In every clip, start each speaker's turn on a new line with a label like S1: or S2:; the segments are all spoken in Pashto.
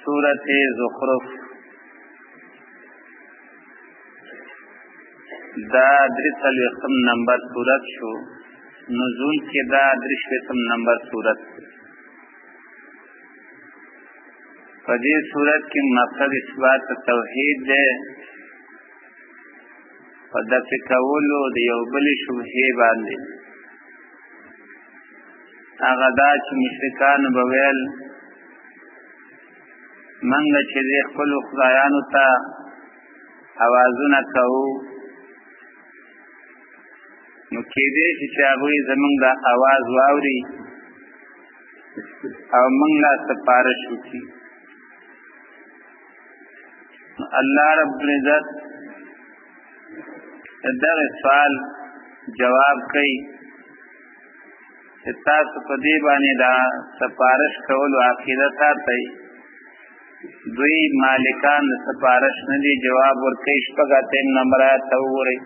S1: سورة زخرف دا درې څلوېښتم نمبر سورت شو. نزول کې دا درې شپېتم نمبر سورت. په دې سورت کې مقصد اثبات توحید دی په دفع کولو د یو بلې شبهې باندې. هغه دا چې مشرکانو به ویل موږ چې دې خپلو خدایانو ته اوازونه کوو نو کېدای شي چې هغوی زموږ دا اواز واوري او موږ لا سفارش وکړي. الله رب العزت دغه سوال جواب کوي چې تاسو په دې باندې دا سفارش کولو عقیده ساتئ. دوی مالکان د سفارش نه دي. جواب ورکوي شپږ اتم نمبر آیت ته وګورئ.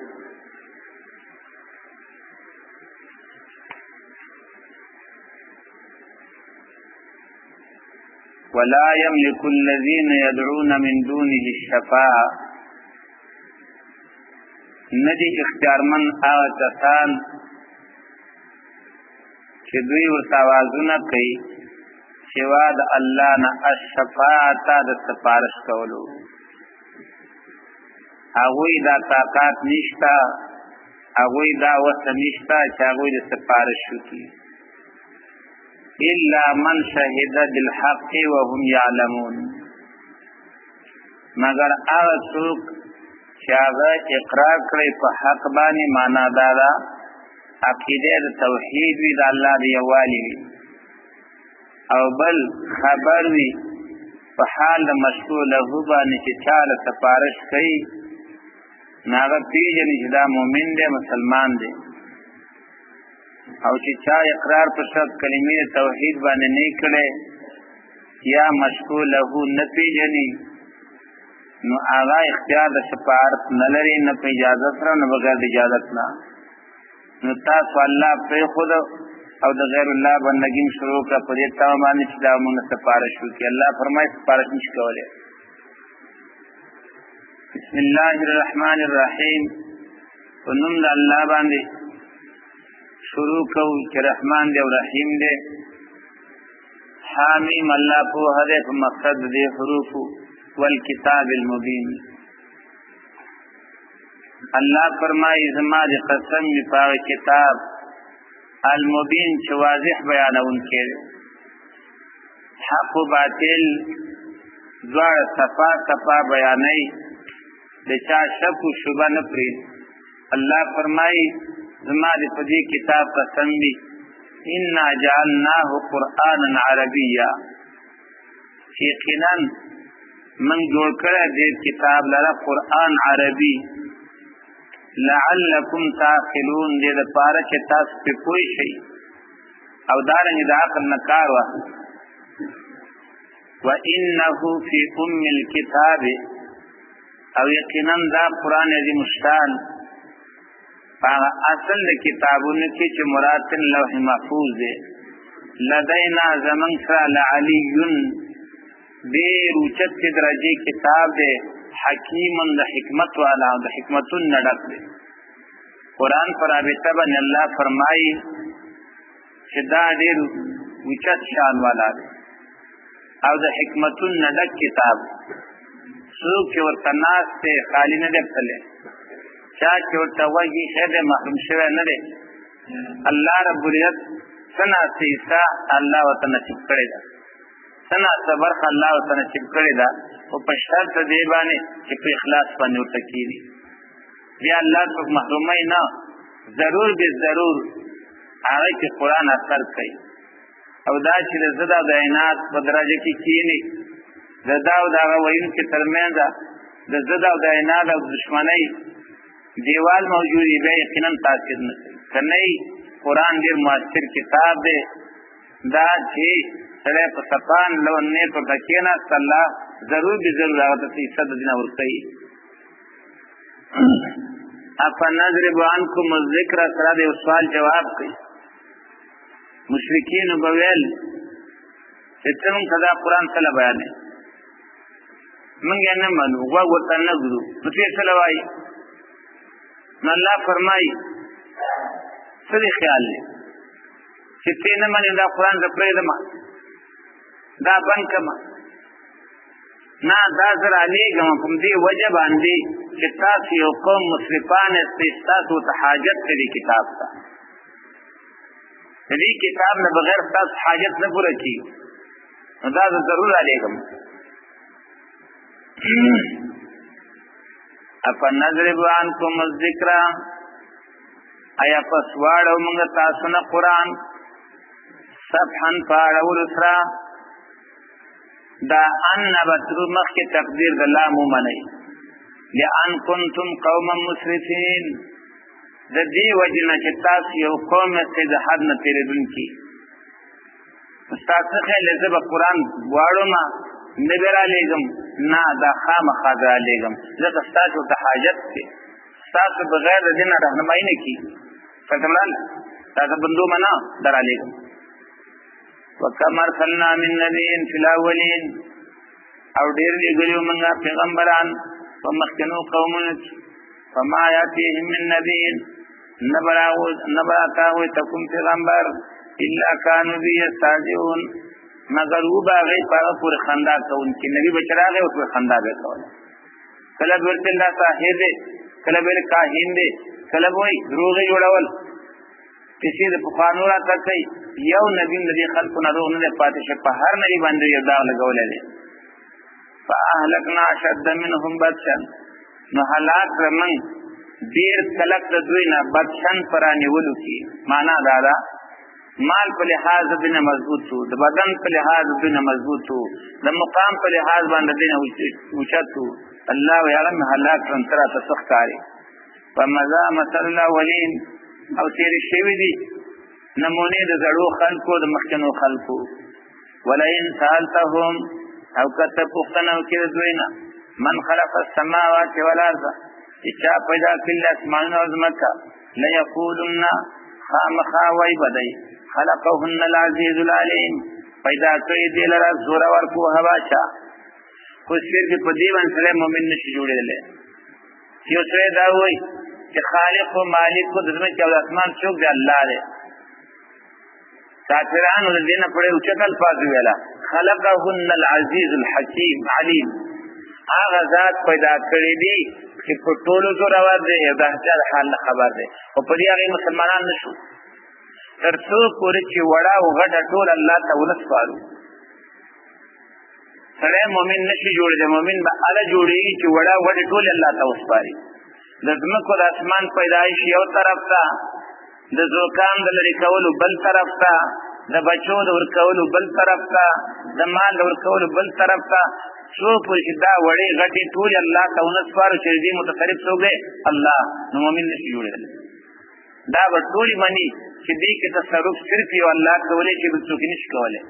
S1: ولا يملك الذين يدعون من دونه الشفاعة، ندي اختیارمن هغه کسان چې دوی ورته آوازونه کوي سوا د الله نه الشفاعت د سفارش کولو. هغوی دا طاقت نشته، هغوی دا وسه نشته چې هغوی د سفارش وکړي. الا من شهد بالحق وهم يعلمون، مگر هغه څوک چې هغه اقرار کړي په حق باندې، معنا دا ده عقیده د توحید وي، د الله د یووالي وي، او بل خبر وي په حال د مشکو له باندې چې چا له سفارش کوي نو هغه پېژني چې دا مؤمن دی، مسلمان دی. او چې چا اقرار په شرط کلمې توحید باندې نه کړي یا مشکو له نه پېژني نو هغه اختیار د شفاعت نه لري، نه په اجازه سره نه بغیر د اجازت نه. نو تاسو الله پرېښود او د غیر الله بندګي شروع کړه په دې تمه باندې چې دا موږ سفارش وکړي. الله فرمایي سفارش نشي کولی. بسم الله الرحمن الرحیم. په نوم د الله باندې شروع کوو چې رحمان دی او رحیم دی. حامیم، الله پوهه دی په مقصد د دې حروفو. والکتاب المبین، الله فرمایي زما د قسم وي په هغه کتاب المبین چې واضح بیانونکی دی. حق و باطل دواړه صفا صفا بیانوي، د چا شک و شبه نه پرېږدي. الله فرمایي زما د په دې کتاب قسم وي، انا جعلناه قرآنا عربیا، چې یقینا من جوړ کړی دې کتاب لره قرآن عربي، لعلکم تعقلون، دې لپاره چې تاسو په پوه شئ او دارنګ د عقل نه کار واخلئ. وانه فی ام الكتاب، او یقینا دا قرآن عظیم الشان هغه اصل د کتابونو کې چې مراد تن لوح محفوظ دی، لدینا زمن سره لعلی ډېر اوچت درجه کتاب دی، حکیم د حکمت والا د حکمتون نه ډک دی. قرآن پر رابطه باندې الله فرمایي چې دا ډېر اوچت شان والا دی او د حکمتون نه ډک کتاب. څوک چې ورته ناست دی خالي نه دی تللی، چا چې ورته غوږ ایښی دی محروم شوی نه دی. الله رب العزت څه نا څه حصه الله ورته نصیب کړې ده، څه نا څه برخه الله ورته نصیب کړې ده، خو په شرط دې باندې چې په اخلاص باندې ورته کښېني. بیا الله څوک محروموي نه، ضرور به ضرور هغه کې قرآن اثر کوي. او دا چې د زده او د عناد په درجه کې کښېني، د دا او د هغه ویونکي ترمنځ د زده او د عناد او دښمنۍ دیوال موجود وي، بیا یقینا تاثیر نه کوي. که نه قرآن ډېر مؤثر کتاب دی. دا چې سړی په صفان لو نیت ورته کښېناست، الله ضرور به ضرور هغه ته حصه د دینه ورکوي. افنضرب عنکم الذکر سره د یو سوال جواب کوي. مشرکین به ویل چې چې ته موږ ته دا قرآن څه بیانې، موږ یې نه منو، غوږ ورته نه ږدو، نو ته یې څه وایي؟ نو الله فرمایي څه دې خیال دی چې ته نه منې دا قرآن زه پرېږدم، دا بند کړم؟ نه، دا زه رالېږم په همدې وجه باندې چې تاسو یو قوم مسرفان یاستئ، ستاسو ته حاجت دی دې کتاب ته، د دې کتاب نه بغیر ستاسو حاجت نه پوره کېږي، نو دا زه ضرور رالېږم. افنضرب عنکم الذکر، آیا پس واړو موږ تاسو نه قرآن صفحا پاړولو سره؟ دا ان بتر مخکې تقدیر د لام ومنئ، لئن کنتم قوما مسرفین، د دې وجې نه چې تاسو یو قوم یاستئ د حد نه تېرېدونکي. ستاسو خیال دی زه به قرآن واړوم نه به رالېږم؟ نه، دا خامخا به رالېږم، ځکه ستاسو ته حاجت دی، ستاسو بغیر د دې نه رهنمایي نه کېږي. څنګه مړه تاسو بندو منه در رالېږم. وکم ارسلنا من نبی فی الاولین، او ډېر لېږلي وو موږ پیغمبران په مخکنو قومونو کې، فما یاتیهم من نبی، نه به راته هغوی ته کوم پیغمبر الا کانو به یستهزئون، مګر و به هغوی په هغه پورې خندا کوونکي. نبي به چې راغی ورپورې خندا به یې کوله، کله به ورته دا ساحر دی، کله به ویل کاهن دی، کله به وایي دروغ یې جوړول، قصې د پخوانو راته کوي. یو نبي د دې خلکو نه روغ نه دی پاتې شوی، په هر نبي باندې یو داغ لګولی دی. فاهلکنا اشد منهم بطشا، نو هلاک کړه موږ ډېر کلک د دوی نه بطشا په رانیولو کې. معنا دا ده مال په لحاظ د دوی نه مضبوط شو، د بدن په لحاظ د دوی نه مضبوط شو، د مقام په لحاظ باندې دوی نه اوچت شو. الله وایي هغه مې هلاک کړم، ته راته څه ښکارې؟ فمضی مثل الاولین، او تېرې شوي دي نمونې د زړو خلکو، د مخکنو خلکو. ولئن سألتهم، او که ته پوښتنه وکړې د دوی نه، من خلق السماوات والارض، چې چا پیدا کړل اسمانونه او ځمکه، لیقولن، خامخا وایي به دی، خلقهن العزیز العلیم، پیدا کړي دې لره زورور پوهه باچا. خو صرف په دې باندې سړی مؤمن نشي جوړېدلی. یو سړی دا وایي چې خالق او مالک د ځمکې او د اسمان څوک دی؟ الله دی. کافرانو د دې نه پړې اوچت الفاظ ویله، خلقهن العزیز الحکیم علیم، هغه ذات پیدا کړی دی چې په ټولو زورور دی او د هر چا د حال نه خبر دی. خو په دې هغې مسلمانان نه شو، تر څو پورې چې وړه او غټه ټول الله ته ونه سپارو. سړی مؤمن نشي جوړېدی، مؤمن به هله جوړېږي چې وړه او غټې ټولې الله ته وسپاري. د ځمکو د اسمان پیدایش یو طرف ته، د زوکام د لرې کولو بل طرف ته، د بچو د ورکولو بل طرف ته، د مال د ورکولو بل طرف ته، څو پورې چې دا وړې غټې ټولې الله ته ونه سپارو چې دې متصرف څوک دی؟ الله. نو مؤمن نشي جوړېدلی. دا به ټولې مني چې دې کې تصرف صرف یو الله کولی شي، بل څوک نشي کولی.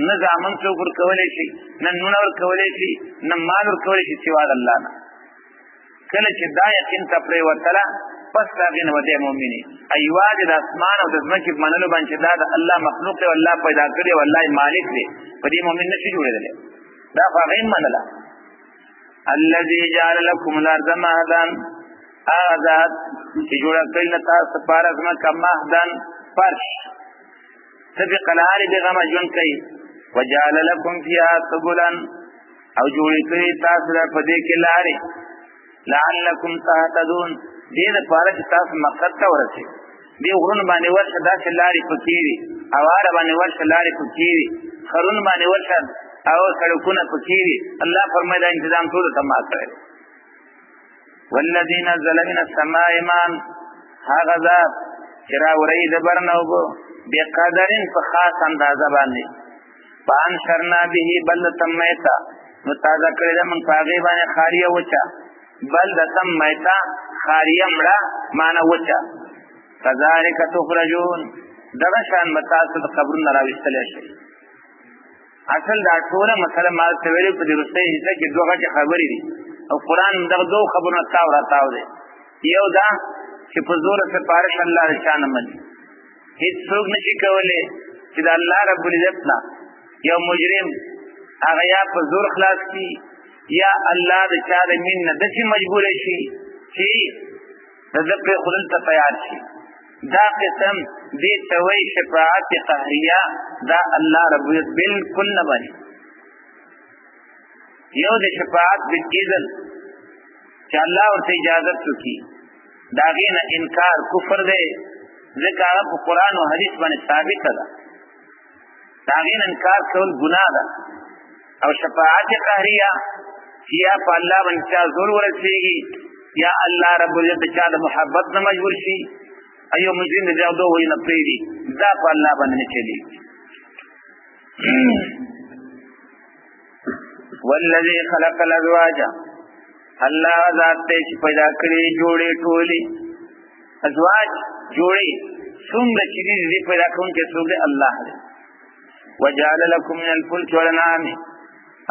S1: نه زامن څوک ورکولی شي، نه نونه ورکولی شي، نه مال ورکولی شي سوا د الله نه. کله چې دا یقین ته پرېوتله، پس د هغې نه به دی مؤمن وي. یوازې د اسمان او د ځمکې په منلو باندې چې دا د الله مخلوق دی او الله پیدا کړی او الله یې مالک دی، په دې مؤمن نشي جوړېدلی. دا خو هغه یې منله. الذي جعل لكم الارض مهدا، هغه ذات چې جوړه کړې له تاسو لپاره ځمکه مهدا فرش، ته بې قلارې بې غمه ژوند کوي. وجعل لكم فيها سبلا، او جوړې کړې تاسو له په دې کې لارې، لعلکم تهتدون، دې لپاره چې تاسو مقصد ته ورسئ. دې غرونو باندې ورشه داسې لارې پکې دي، اواره باندې ورشه لارې پکې دي، خرونو باندې ورشه او سړکونه پکې دي. الله فرمایي دا انتظام ټول ته ما کړی. والذي نزل من السماء ماء، هغه ذات چې راوړی د بر نه اوبه بقدر په خاص اندازه باندې، فانشرنا به بلدة میتا، نو تازه کړې ده موږ په هغې باندې خاریه وچه، بلدة میتا خاریه مړه معنا وچه. کذالک تخرجون، دغه شان به تاسو د قبرونو راویستلی شئ. اصل دا ټوله مسله ما ته ویلې په دې وروستۍ حصه کې دوه غټې خبرې دي، او قرآن دغه دوو خبرو نه تاو را تاو دی. یو دا چې په زور سفارش الله د چا نه مني، هیڅ څوک نشي کولی چې د الله رب العزت نه یو مجرم هغه یا په زور خلاص کی، یا الله د چا د مين نه داسې مجبور شي چې د ده پرې خودل ته تیار شي. دا قسم دې ته وایي شفاعت قهریه. دا الله رب العزت بالکل نه مني. یو د شفاعت بالاذن چې الله ورته اجازه وکړي، دا غي نه انکار کفر دی، ځکه هغه په قرآن او حدیث باندې ثابته ده. دا غي نه انکار کول ګناه ده. او شفاعت قهریه چې یا په الله باندې چا زور ورسیږي، یا الله رب العزت چا د محبت نه مجبور شي، ایو مجرم دې دوه وای نه پریدي، دا په الله باندې نه چلیږي. والذي خلق الازواج، الله ذات ته چې پیدا کړی جوړې ټولي ازواج جوړې څومره چې دې پیدا کوم چې څوک دی؟ الله دی. وجعل لكم من الفلك والانعام،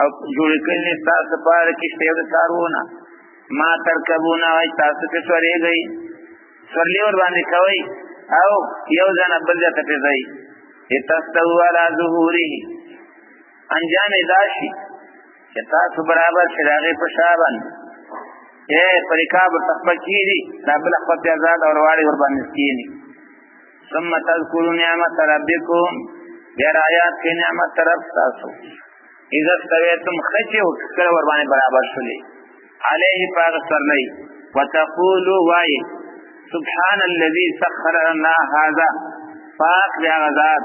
S1: او جوړ کړی تاسو لپاره کشته او کارونه، ما ترکبونه، وای تاسو په سورېږئ، سورلی ور باندې کوي او یو ځای نه بل ځای ته ځئ. لتستووا علی ظهوره، انجام یې دا شي چې تاسو برابر شئ د هغې په شا باندې. ای په رکاب ورته خپه کښېني، دا بله خپه پرې ازاده او رواړې ورباندې کښېني. ثم تذکروا نعمت ربکم، بیا رایات کړئ نعمت رب ستاسو. اذا استویتم، ښه چې کله ورباندې برابر شولې، علیه په هغه سورلۍ، وتقولوا وایي سبحان الذي سخر لنا هذا، پاک دی هغه ذات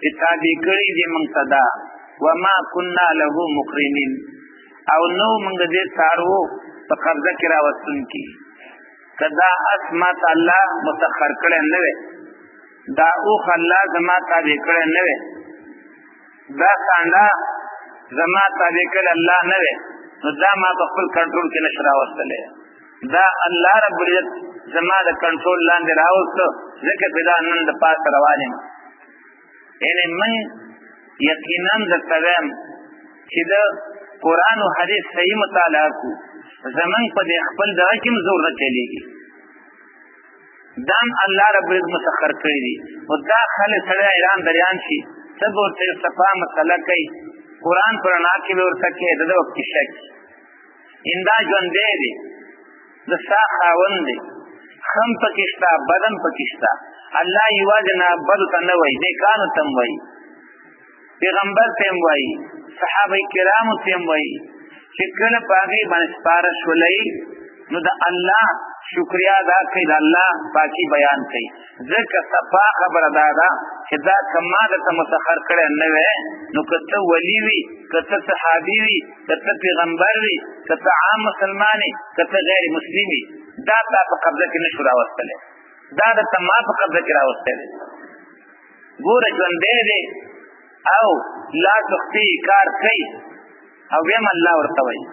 S1: چې تابع کړی دی موږ ته دا، وما كنا له مقرنین، او نو موږ دې څاروو په قبضه کې راوستونکي. که دا اس ما ته الله مسخر کړی نه وی، دا اوښ الله زما تابع کړی نه وی، دا سانډه زما تابع کړی الله نه وی، نو دا ما په خپل کنټرول کې نشو راوستلی. دا الله رب العزت زما د کنټرول لاندې راوستو، ځکه په دا نن د پاسه روان یم. یعنې من یقینا درته وایم چې د قرآن او حدیث صحیح مطالعه کو، زمونږ په دې خپل دغه کې هم زور نه چلېږي. دام الله رب العزت مسخر کړی دي. او دا خلک سړی حیران دریان شي، څه به ورته صفا مسله کوي، قرآن پر رڼا کې به ورته کوي، د ده وخت کې شک اندا ژوندی دی، د ساه خاوند دی، خم پکې شته، بدن پکې شته. الله یوازې نه بدو ته نه وایي، نیکانو ته هم وایي، پیغمبر ته هم وایي، صحابه کرامو ته هم وایي چې کله په هغې باندې سپاره شولئ نو د الله شکریا ادا کړئ، د الله پاکي بیان کړئ. ځکه صفا خبره دا ده چې دا که ما درته مسخر کړی نه وی، نو که ته ولی وي، که ته صحابي وي، که ته پیغمبر وي، که ته عام مسلمان وي، که ته غیر مسلم وي، دا تا په قبضه کې نشو راوستلی، دا درته ما په قبضه کې راوستی دی. ګوره ژوندی دی او لا تختی کار کوي او بیا هم الله ورته وایي.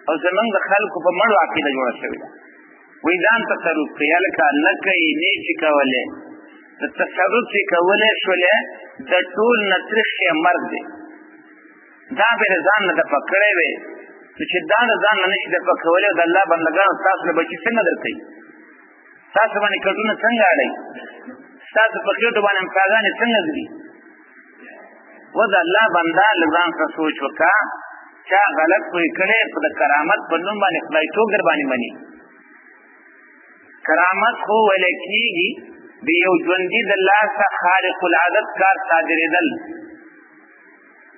S1: او زمونږ د خلکو په مړو عقیده جوړه شوې ده، وایي ځان تصرف کوي، هلکه نه کوي، نه شي کولی. د تصرف چې کولی شولې د ټول نه تریخ شی مرګ دی. دا به د ځان نه دفع کړی وی، نو چې دا د ځان نه نشي دفع کولی، د الله بندګانو ستاسو له بچي څنګه درکوي؟ ستاسو باندې کټونه څنګه اړوي؟ ستاسو په خېټو باندې امساګانې څنګه ږدي؟ و د الله بنده له ځان سره سوچ وکړه، چا غلط پوه کړی په د کرامت په نوم باندې خدای ټوک در باندې مني. کرامت خو ویل کېږي د یو ژوندي د لاسه خارق العادت کار صادرېدل.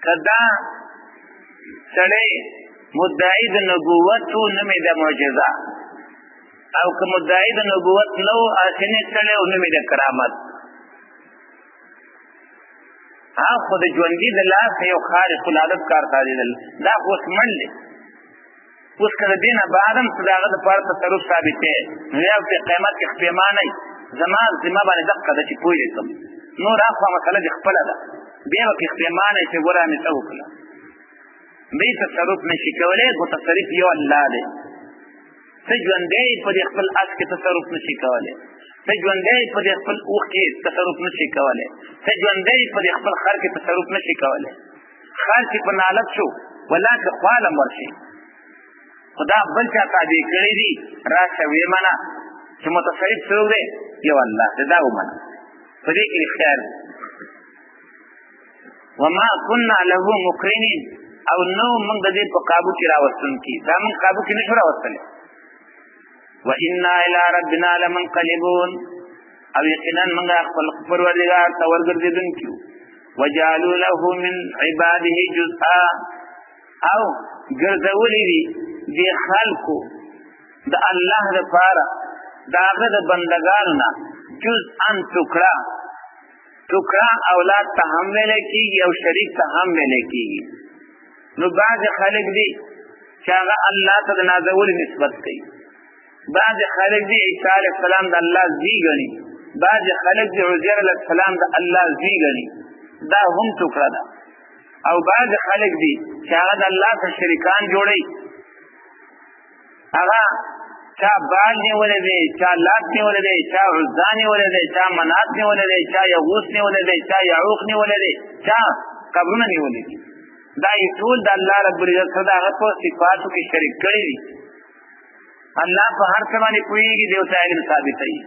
S1: که دا سړی مدعي د نبوت و، نوم یې د معجزه، او که مدعي د نبوت نه و، هسې سړی و، نوم یې د کرامت. هغه خو د ژوندي د لاسه یو خارق العادت کار صادرېدل، دا خو اوس مړ دی. اوس که د دې نه بعد هم څه د هغه دپاره تصرف ثابت دی، نو بیا په قیامت کې پښېمانه یې. زما ذمه باندې دقه ده چې پوه یې کړم، نور اخوا مسله دې خپله ده، بیا به پرې پښېمانه یې چې ګوره مې څه وکړه. دی تصرف نه شي کولی، متصرف یو الله دی. ته ژوندی په دې خپل اس کې تصرف نه شي کولی، ته ژوندی په دې خپل اوښ کې تصرف نه شي کولی، ته ژوندی په دې خپل خر کې تصرف نه شي کولی. خر چې په نالت شو ولا که خواله ورشي، خدا بل چا تابع کړی دی، راشه ویې منه چې متصرف څوک دی؟ یو الله دی، دا ومنه، په دې کې خیر دی. وما كنا له مقرنين، او نو موږ د دې په قابو کې راوستون کی، دا موږ قابو کې نشو راوستل. وإنا إلى ربنا لمنقلبون، او یقینا موږ خپل پروردگار ته ورګرځیدونکي. وجعلوا له من عباده جزءا، او ګرځولې دي د خلکو د الله لپاره داغه د بندگانو نه جزءا ټوکړه. ټوکړه اولاد ته هم ویل کیږي او شریک ته هم ویل کیږي. نو بعض خلک دي چې هغه الله ته د نازول نسبت کوي، بعض خلک دي عیسی علیه السلام د الله زوی ګڼي، بعض خلک دي عزیر علیه السلام د الله زوی ګڼي، دا هم ټوکړه ده. او بعض خلک دي چې هغه د الله سره شریکان جوړي، هغه چا بال نیولې دی، چا لات نیولې دی، چا عزا نیولې دی، چا منات نیولې دی، چا یغوث نیولې دی، چا یعوق نیولې دی، چا قبرونه نیولې دي. دا یې ټول د الله رب العزت سره د هغه په صفاتو کې شریک کړي دي. الله په هر څه باندې پوهېږي، دی ورته علم ثابتوي.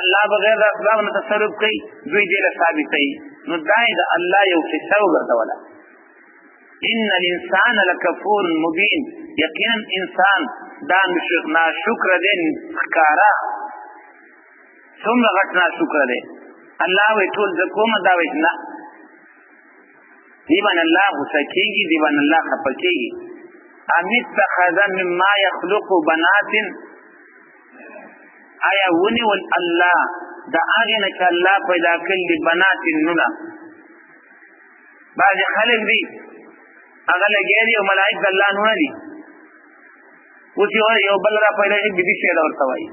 S1: الله بغیر د اسباب نه تصرف کوي، دوی دې له ثابتوي. نو دا یې د الله یو قصه وګرځوله. ان الانسان لکفور مبین، یقینا انسان دا ناشکر دی ښکاره، څومره غټ ناشکر دی. الله وایي ټول زه کوم، دا وایي نه. دی باندې الله غوسه کېږي، دی باندې الله خفه کېږي. ام اتخذ مما يخلق بنات، آیا ونیول الله د هغې نه چې الله پیدا کړي دي بنات نونه. بعضې خلک دي هغه لګیا دي او ملایک د الله نونه دي. اوس یو بل را پیدا شي، بیبي شی ورته وایي،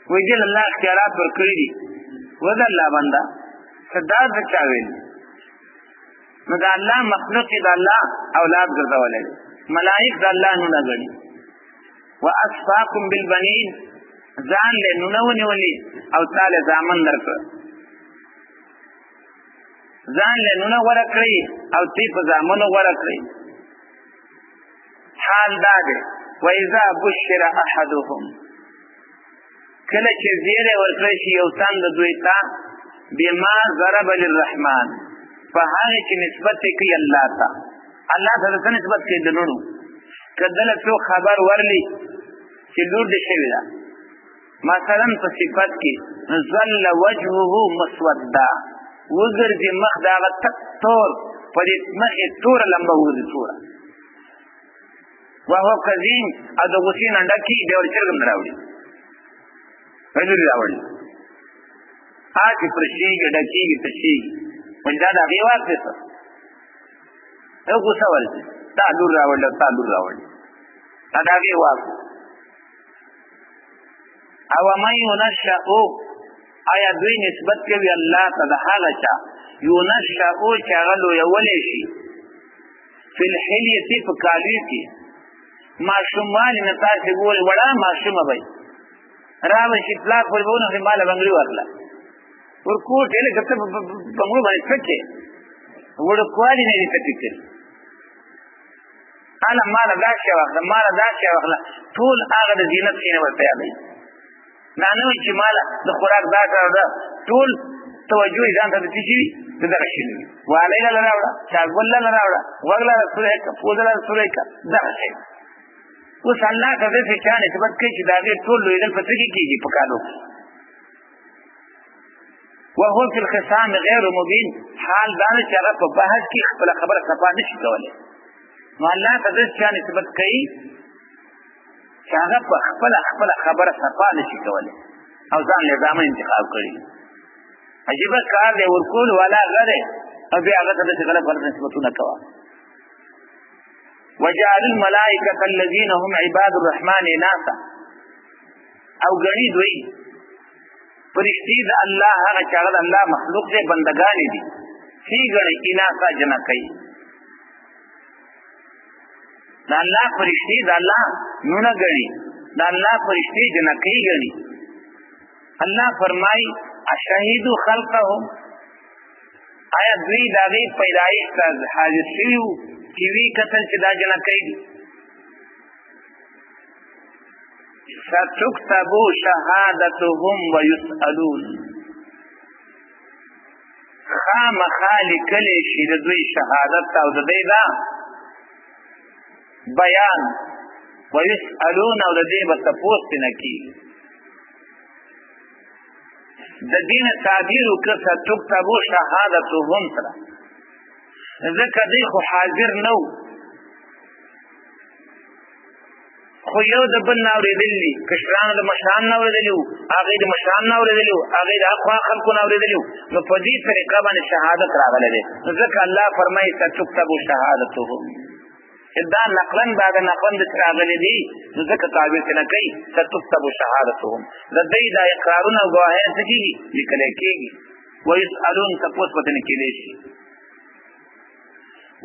S1: وایي دې الله اختیارات ورکړي دي. و د الله بنده څه دا څه چا ویل؟ نو د الله مخلوق د الله اولاد ګرځولی دی، ملایک د الله نونه ګڼي. واصفاکم بالبنین، ځان له نونه ونیولي او تا له زامن درکړه، ځان له نونه غوره کړی او تی په زامنو غوره کړی. حال دا دی، وإذا بشر أحدهم، کله چې زیری ورکړی شي یو تن د دوی ته، بما ضرب للرحمن، په هغې چې نسبت یې کوي الله ته. الله ته څه نسبت کوي؟ د لوڼو. که دله څوک خبر ورلي چې لور دې شوې ده مثلا په صفت کې، ظل وجهه مسودا، وګرځي مخ د هغه تک تور، په دې مخ یې توره لمبه وګرځي توره، وهو کظیم، او د غوسې نه ډک کړي، بیا ورته چرګ هم راوړي، لور راوړي، هسې پرشېږي، ډکېږي، تشېږي. ولې دا د هغې واک دی؟ څه غوسه ورځي، تا لور راوړله، تا لور راوړلې، دا د هغې واک. او من ينشأ، آیا دوی نسبت کوي الله ته د هغه چا ينشأ چې هغه لویولی شي فی الحلیة په کالیو کې. ماشوموالي نه تاسې ګورئ، وړه ماشومه به راوړي شي، پلار پورې به ونخلي، ماله بنګړي ورکړه، ورکوټ یې لکه ته په بنګړو باندې څه کې وړوکوالي نه دې څه فکر، اله ماله دا شی واخله، ماله دا شی واخله، ټول هغه د زینت شی نه ورته یادوي. دا نه وایي چې ماله د خوراک دا کار ده، ټول توجه یې ځان ته د څه شي وي، د دغه شي نه وي. والۍ له راوړه، چاګل له راوړه، غوږ له سوری کړه، پوزه له سوری کړه، دغه شی. اوس الله ته داسې چا نسبت کوي چې د هغې ټول لویېدل په څه کې کېږي؟ په کالو کې. وهو فی الخصام غیر مبین، حال دا دی چې هغه په بحث کې خپله خبره صفا نه شي کولی. نو الله ته داسې چا نسبت کوي چې هغه په خپله خپله خبره صفا نه شي کولی او ځان له زامن انتخاب کړي. عجیبه کار دی، ورکول والا هغه دی او بیا هغه ته داسې غلط غلط نسبتونه کوه. وجعل الملائکة الذین هم عباد الرحمن اناثا، او ګڼي دوی فرشتي د الله هغه چې هغه د الله مخلوق دی، بندګان دي، څه ګڼي؟ اناثا جنکۍ. د الله فرشتي د الله نونه ګڼي، د الله فرشتي جنکۍ ګڼي. الله فرمای اشهدوا خلقهم، آیا دوی د هغې پیدایش ته حاضر شوي وو چې وی کتل چې دا جنکۍ دي؟ ستكتب شهادتهم ويسألون، خامخا لیکلی شي د دوی شهادت او د دوی دا بیان، ويسألون او د دې به تپوس نه کېږي. د دین تعبیر وکړه ستكتبو شهادتهم سره، ځکه دوی خو حاضر نه وو، خو یو د بل نه اورېدلي دي، کشرانو د مشرانو نه اورېدلي وو، هغې د مشرانو نه اورېدلي وو، هغې د اخوا خلکو نه اورېدلي وو، نو په دې طریقه باندې شهادت راغلی دی. نو ځکه الله فرمایي ستكتبو شهادتهم، چې دا نقلاً بعد نقلاً داسې راغلي دي، نو ځکه تعبیر ترې نه کوي ستكتب شهادتهم. د دوی دا اقرارونه او ګواهیان څه کېږي؟ لیکلی کېږي. ویسألون، تپوس به ترې کېدی شي.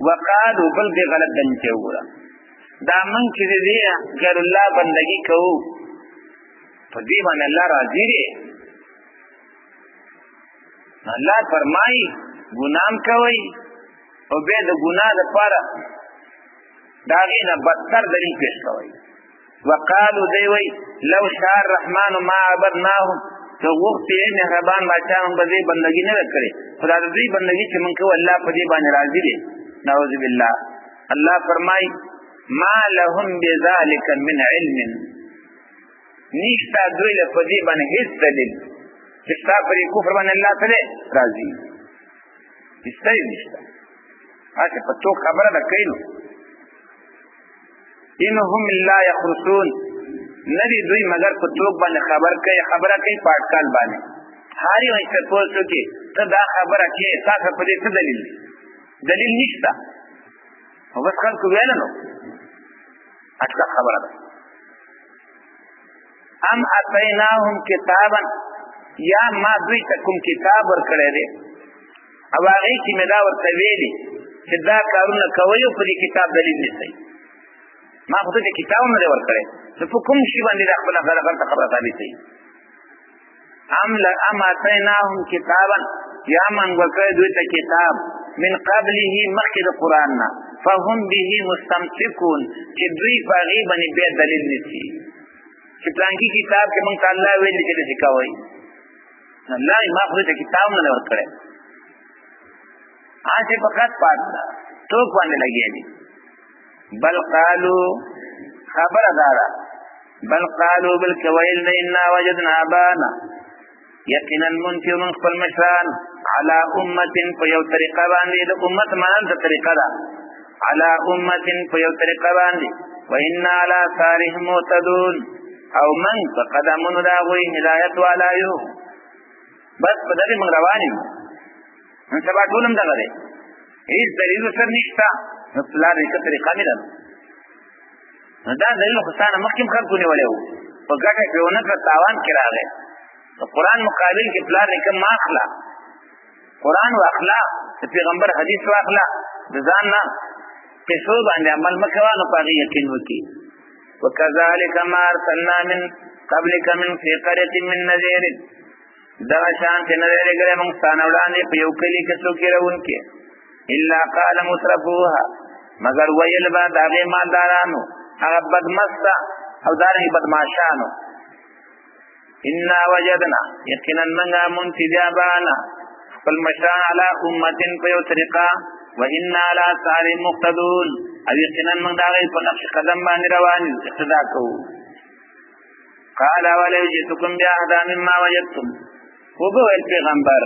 S1: وقالو، بل دې غلط دلیل ته وګوره، دا موږ چې د دې غیر الله بندګي کوو په دې باندې الله راضي دی. الله فرمایي ګناه کوئ او بیا د ګناه دپاره د هغې نه بدتر دلیل پیش کوئ. وقالو، دی وایي لو شاء الرحمن ما عبدناهم، که غوښتې یې مهربان باچا موږ به دې بندګي نه ده کړې، خو دا د دوی بندګي چې موږ کوو الله په دې باندې راضي دی. نعوذ بالله. الله فرمایي ما لهم بذلك من علم، نشته دوی له په دې باندې هېڅ دلیل چې ستا پر کفر باندې الله څه دی راضي، هېڅ دلیل نشته. هسې په تو خبره ده کوي. نو إن هم لا يخرصون، نه دي دوی مګر په توک باندې خبر کوي، خبره کوي په اټکل باندې. هر یو چې تپوس وکړي ته دا خبره کوې، تا ته په دې څه دلیل دی؟ دلیل نشته. خو بس خلکو ویله نو اټکل خبره ده. ام اتیناهم کتابا، یا ما دوی ته کوم کتاب ورکړی دی او هغې کې مې دا ورته ویلي چې دا کارونه کوئ او په دې کتاب دلیل نیسئ. ما خو ته کتاب هم نه دی ورکړی، نو په کوم شي باندې دا خپله غلطه خبره ثابتوي؟ ام اتیناهم کتابا، یا من ورکړی دوی ته کتاب من قبله، مخکې د قرآن نه، فهم به مستمسکون، چې دوی په هغې باندې بیا دلیل نیسي چې پلانکي کتاب کې مونږ ته الله ویلي چې داسې کوئ. الله ما خو ته کتاب نه دی ورکړی، هسې فقط پات ده ټوک باندې لګیا دي. بل قالو، خبره دا ده، بل قالو، بلکې ویل دی انا وجدنا آبانا، یقینا مونږ چې مونږ خپل مشران علی امة، په یو طریقه باندې. د امت معنا د طریقه ده، علی امة په یو طریقه باندې، وإنا علی آثارهم مهتدون، او من په قدمونو د هغوی هدایت والا یو. بس په دغې موږ روان یو. نن سبا ټول هم دغه دی، هېڅ دلیل ورسره نشته. نو پلار یې ښه طریقه مې ده، نو دا دلیل خو ستا نه مخکې هم خلکو نیولی و، په ګټه یې پرې ونه کړه، تاوان کې راغی. د قرآن مقابل کې پلار نیکه مه اخله، قرآن واخله، د پیغمبر حدیث واخله، د ځان نه قصو باندې عمل مه کوه، نو په هغې یقین وکړي. وکذلک ما ارسلنا من قبلک من فی قریة من نذیر، دغه شان چې نه دی لېږلی موږ ستا نه وړاندې په یو کلي کې څوک یېروونکی، الا قال مترفوها، مګر ویل به د هغې مالدارانو، هغه بدمسته او دارنګې بدمعاشانو، انا وجدنا، یقینا موږ مونږ چې بیا بانا خپل مشران علی امة په یو طریقه، وإنا علی آثارهم مقتدون، او یقینا موږ د هغې په نقش قدم باندې روان یو، اقتدا کوو. قال ولو جئتکم بأهدى مما وجدتم، وبه ویل پیغمبر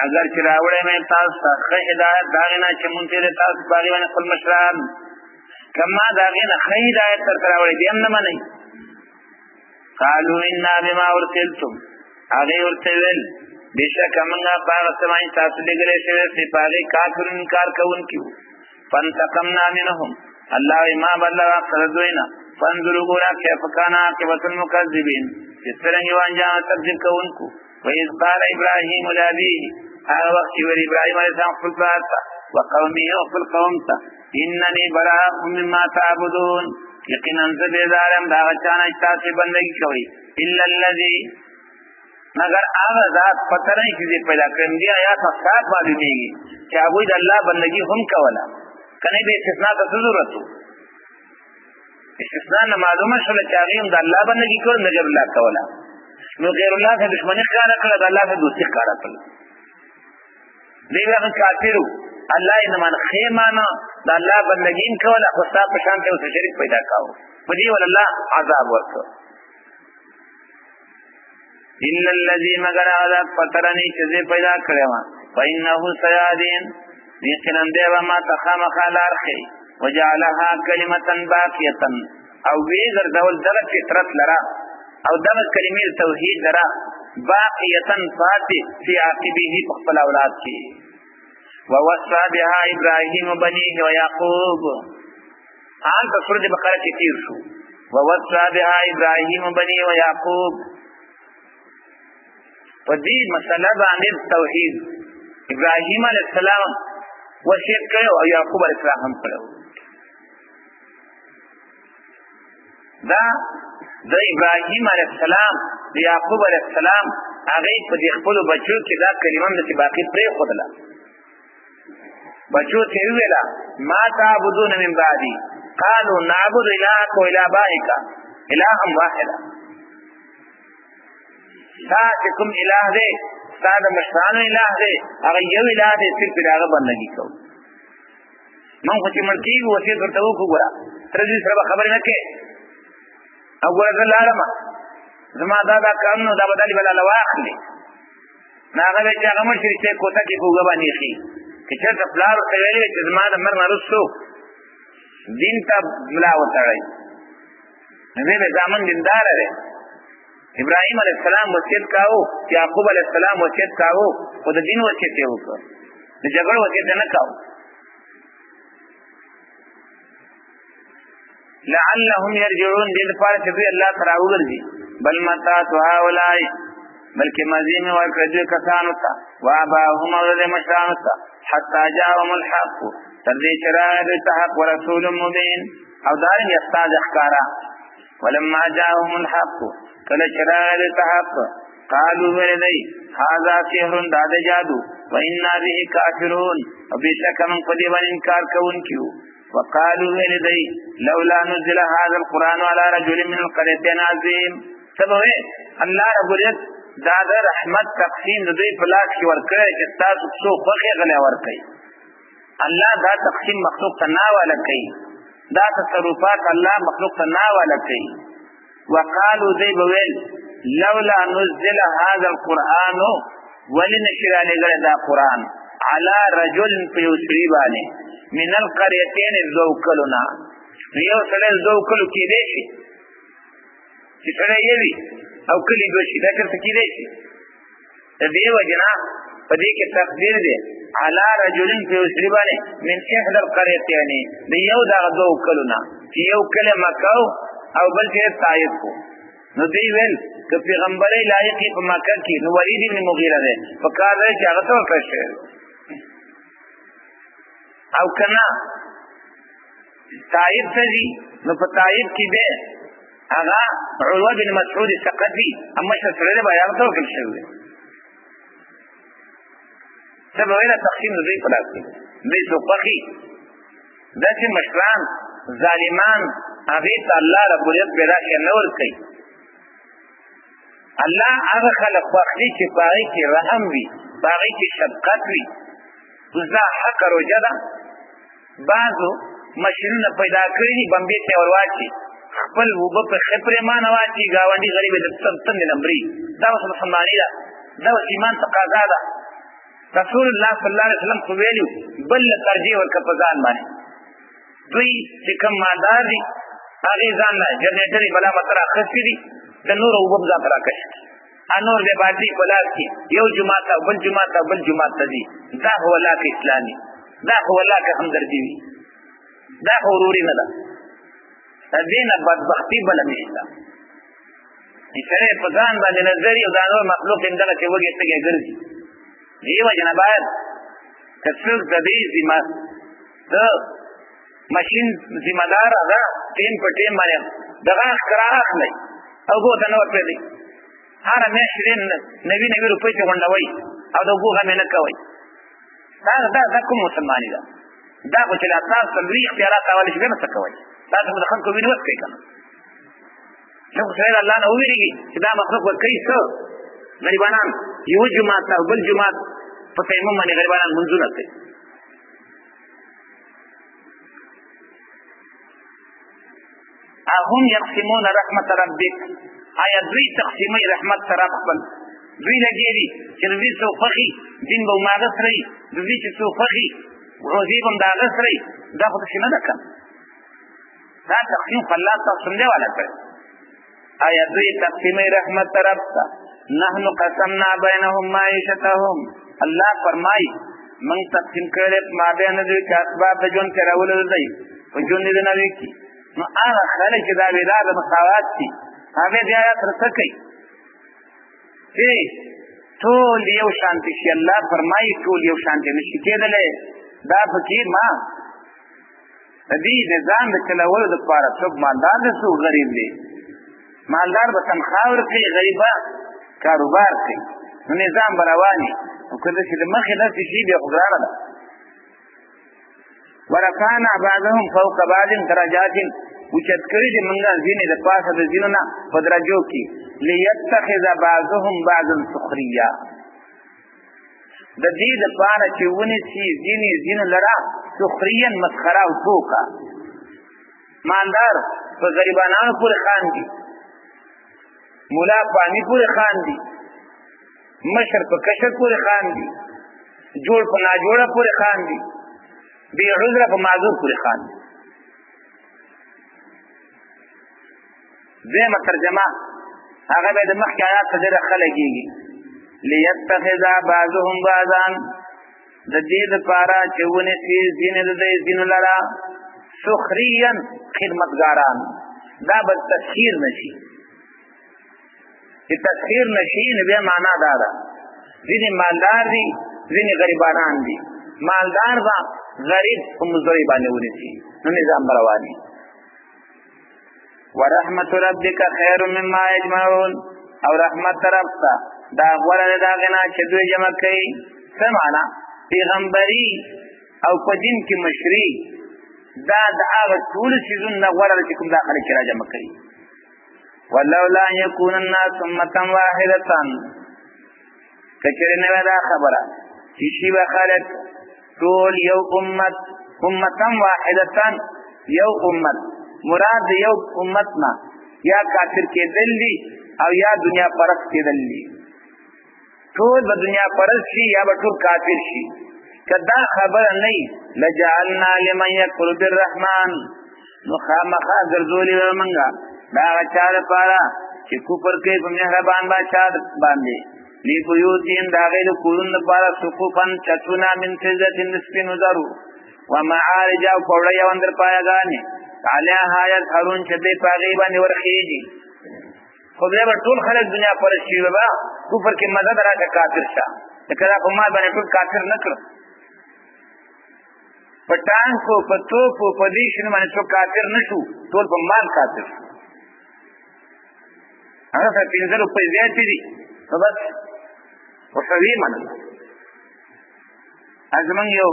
S1: اگر چې راوړی مې تاسو ته ښه هدایت د هغې نه چې مونږ تېرې تاسو په هغې باندې خپل مشران، که ما د هغې نه ښه هدایت درته راوړی بیا هم نه منئ. قالو انا بما ارسلتم، هغې ورته ویل بېشکه موږ په هغه څه باندې تاسو لېږلی شوی چې په هغې کافر انکار کوونکي وو. فانتقمنا منهم، الله وایي ما بدله واخیسته د دوی نه. فانظروا، ګوره کیف کان عاقبة المکذبین، چې څرنګه وو انجام تکذیب کوونکو. وإذ قال إبراهيم لأبيه، هغه وخت چې ویل ابراهیم علیه السلام خپل پلار ته، وقومه او خپل قوم ته، انني براء مما تعبدون، یقینا زه بېزار یم د هغه چا نه چې تاسې بندګي کوئ، الا الذي، مګر هغه ذات پته نه چې زه پیدا کړم. دې آیات نه صاف معلومېږي چې هغوی د الله بندګي هم کوله، که نه بې استثنا ته څه ضرورت و؟ استثنا نه معلومه شوله چې هغوی هم د الله بندګي کوله، نه غیر الله کوله. نو غیر الله سره دښمني ښکاره کړه، د الله سره دوستي ښکاره کړه. دی هغه کافرو الله یې نه مان خیمانه د الله بندګین کوله خو ستا په شان ته اوس شریک پیدا کاوه، په دې ول الله عذاب ورکړ. ان الذي مگر هذا فطرني چې زه پیدا کړم، فإنه سيهدين، یقینا دی به ما ته خامخا لار ښیي. وجعلها کلمة باقیة، او وی ګرځول دغه فطرت لره او دغه کلمې توحید لره باقیة پاتې فی عاقبه په خپل اولاد کې. ووصى بها ابراهیم بنیه ویعقوب، آن په سورة بقره کې تیر شو. ووصى بها ابراهیم بنیه ویعقوب، په دې مسله باندې توحید ابراهیم علیه السلام وصیت کړو او یعقوب علیه السلام هم کړو. دا د ابراهیم علیه السلام د یعقوب علیه السلام هغه په دې خپل بچو کې دا کلمه هم چې باقی پرې خودله. بچو ته ویلا ما تعبدون من بعدي قالوا نعبد الهك والى ابائك الها واحدا. تا چې کوم الہ دی، ستا د مشرانو الہ دی، هغه یو الہ دی، صرف د هغه بندګي کوو. مونږ خو چې مړ کېږو وصیت ورته وکړو، ګوره تر دې سره به خبرې نه کوې، او ګوره زه لاړم زما دا دا کارونه دا به دلې به لاله واخلې. نو هغه وایي چې هغه مړ شي چې کوته کې په اوږه باندې ایښي. که چېرته پلار ورته ویلي وي چې زما د مرګ نه وروسته دین ته ملا وتړئ، نو دی به زامن دینداره دی. ابراهیم علیه السلام وصیت کاوه، یعقوب علیه السلام وصیت کاوه، خو د دین وصیت یې وکړ، د جګړو وصیت یې نه کاوه. لعلهم يرجعون، دې لپاره چې دوی الله ته راوګرځي. بل متاعت هؤلاء، بلکې مزې مې ورکړې دوی کسانو ته، وآباهم او د مشرانو ته، حتی جاءهم الحق، تر دې چې راغی دوی ته حق ورسول مبین، او دارنګه استاذ ښکارا. ولما جاءهم الحق، کله چې راغی دوی ته حق، قالوا ویل دی هذا سحر، دا د جادو، وإنا به کافرون، او بېشکه موږ په دې باندې انکار کوونکي یو. وقالوا ویل دی لولا نزل هذا القرآن على رجل من القريتين عظيم. سبب الله رب العزت دا د رحمت تقسیم د دوی په لاس کې ورکړی چې تاسو څو خوښې غلی ورکړئ. الله دا تقسیم مخلوق ته نه حواله کوي، دا تصرفات الله مخلوق ته نه حواله کوي. وقالو دی بویل لولا نزل هذا القرآن، ولی نشی را لېږلی دا قرآن علی رجل په یو سړي باندې من القریتین دوو کلو نه. نو یو سړی دوو کلو کېدی شي چې سړی یې وي او کلي دوه شي، دا چېرته کېدی شي؟ د دې وجې نه په دې کې تقدیر دی علی رجل په یو سړي باندې من احدى القریتین، د یو دغه دوو کلو نه چې یو کلی مکه او بل چې طائف و. نو دی ویل که پیغمبرۍ لایق یې په مکه کې نو ولید ابن مغیره دی، په کار دی چې هغه ته ورکړل شوی او که نه طائف ته ځي نو په طائف کې دی هغه عروه بن مسعود ثقفي مشر سړی دی، باید هغه ته ورکړل شوی دی. څه به ویله تقسیم د دوی په لاس کې دوی څوک خوښي داسې مشران ظالمان هغې ته الله رب العزت پیدا شی نه ورکوي. الله هغه خلک خوښ دي چې په هغې کې رحم وي، په هغې کې شفقت وي. اوس دا حق روژه ده، بعضو ماشینونه پیدا کړي دي، بمبې ته یې ورواچي، خپل اوبه په ښه پرېمانه واچي، ګاونډي غریب یې د تندې نه مري. دا اوس مسلماني ده، دا اوس ایمان تقاضا ده. رسول الله صلی الله علیه وسلم خو ویلي بل له ترجیح ورکړه په ځان باندې. دوی چې کوم مالدار دي هغې ځان له جنریټرې بلا متر اخیستي دي، د نورو اوبه هم ځان ته راکش کړي، انور د باندې په لاس کې یو جومات ته بل جومات ته بل جومات ته ځي. دا هو الله کې اسلامي، دا هو الله کې همدردي وي، دا خو وروري نه ده. د دې نه بدبختي بله نشته. چې سړی په ځان باندې نظر او دا نور مخلوق هم دغسې وږی تږی ګرځي. دې وجې نه باید که څوک د دې ذمه د ماشین ذمه دار هغه ټیم په ټیم باندې دغه ښکرا اخلي او اوبو ته نه ورپرېږدي، هره میاشت دې نوي نوي روپۍ چې غونډوئ او د اوبو غم یې نه کوئ. دا دا دا کوم مسلماني ده؟ دا خو چې لا تاسو ته لوی اختیارات راولي شي بیا به څه کوئ؟ تاسو خو د خلکو وینې وڅکئ که نه؟ نو خو سړی د الله نه ووېرېږي چې دا مخلوق به کوي څه؟ غریبانان یو جومات ته بل جومات په تیمم باندې غریبانان منځونه کوي. اهم یقسمون رحمت ربک، آیا دوی تقسیمي رحمت طرف خپل؟ دوی لګې دي چې د دوی څوک خوښي دین به هماغه سره وي، د دوی چې څوک خوښي روزي به هم د هغه سره وي. دا خو داسې نه ده که دا تقسیم خو الله تقسیم دی والا کړی. آیا دوی تقسیمي رحمت طرف ته؟ نحن قسمنا بینهم معیشتهم، الله فرمایي موږ تقسیم کړی مابین دوی کې اسباب د ژوند تېرولو دی په ژوند دې نه وي. نو هغه خلک چې دا ویدا د مساوات دي هغه بیا تر څه کوي چې ټول یو شانتي شي. الله فرمایي ټول یو شانتي نشي کېدلی. دا پکې ما د دې نظام د چلولو لپاره څوک مالدار دی څوک غریب دی. مالدار به تنخوا ورکوي، غریب به کاروبار کوي، نو نظام به روان وي. نو که داسې د مخې داسې شي بیا خو ګرانه ده. ورفعنا بعضهم فوق بعض درجات، اوچت کړي دي موږ ځینې د پاسه د ځینو نه په درجو کې، لیتخذ بعضهم بعضا سخریا، د دې دپاره چې ونیسي ځینې ځینو لره سخریا مسخره او ټوکه. مالدار په غریبانانو پورې خاندي، مولا په عامي پورې خاندي، مشر په کشر پورې خاندي، جوړ په ناجوړه پورې خاندي، بې عذره په معذور پورې خاندي. دویمه ترجمه هغه به د مخکې آیات ته ډېره ښه لګېږي، لیتخذ بعضهم بعضا، د دې دپاره چې ونیسي ځینې د دوی ځینو لره سخریا خدمتګاران. دا به تسخیر نشي، چې تسخیر نشي نو بیا معنا دا ده ځینې مالدار دي ځینې غریبانان دي. مالدار به غریب په مزدورۍ باندې ونیسي نو نظام به روان وي. ورحمت ربک خیر مما یجمعون، او رحمت رب ته دا غوره ده د هغې نه چې دوی جمع کوي. څه معنا؟ پیغمبري او په دین کې مشري دا د هغه ټولو څیزونو نه غوره ده چې کوم دا خلک را جمع کوي. ولولا ان یکون الناس امة واحدة، که چېرې نه وای دا خبره چې شي به خلک ټول یو امت، امة واحدة یو امت، مراد یو امت نه یا کافر کېدل دي او یا دنیا پرست کېدل دي. ټول به دنیا پرست شي یا به ټول کافر شي. که دا خبره نه وي لجعلنا لمن یکفر بالرحمن، نو خامخا ګرځولې به موږ دا هغه چا لپاره چې کفر کوي په مهربان بادشاه باندې، لبیوتهم د هغې د کورونو لپاره سقوفا چتونه من فضة د سپینو زرو، ومعارج او پوړۍ او اندرپایهګانې، علیها یظهرون چې دوی په هغې باندې ورخېږي. خو بیا به ټول خلک دنیا پرست شي، بابا کفر کې مزه ده راشه کافر شه، لکه دا په مال باندې ټول کافر نه کړ، په ټانکو په توپو په دې شنو باندې څوک کافر نه شو، ټول په مال کافر شو. هغه سره 5 روپۍ زیاتې دي نو بس ورته ویې منله. زمونږ یو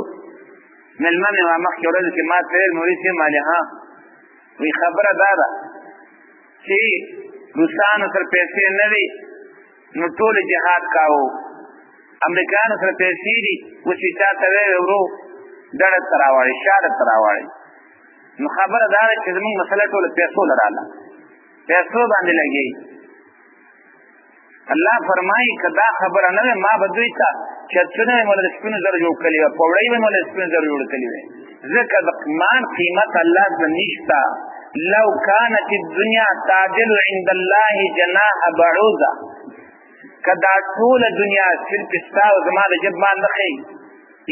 S1: مېلمه مې وه مخکې ورځو کې ما ته ویل، مولوي صاحب مالې ها وایي خبره دا ده چې روسانو سره پیسې نه وي نو ټول جهاد کاوه، امریکایانو سره پیسې دي اوس یې چا ته ویل ورو ډډه ته راواړي شاړه ته راواړي. نو خبره دا ده چې زمونږ مسله ټوله پیسو له راله، پیسو باندې لګېږي. الله فرمایي که دا خبره نه وي ما به دوی ته چتونه مې له سپینو زرو جوړ کړي وي، پوړۍ به مې له سپینو زرو جوړ کړي وي، ځکه د مال قیمت الله ته نشته. لو كانت الدنيا تعدل عند الله جناح بعوضه، که دا ټوله دنیا صرف ستا او زما د جب مال نه ښیي،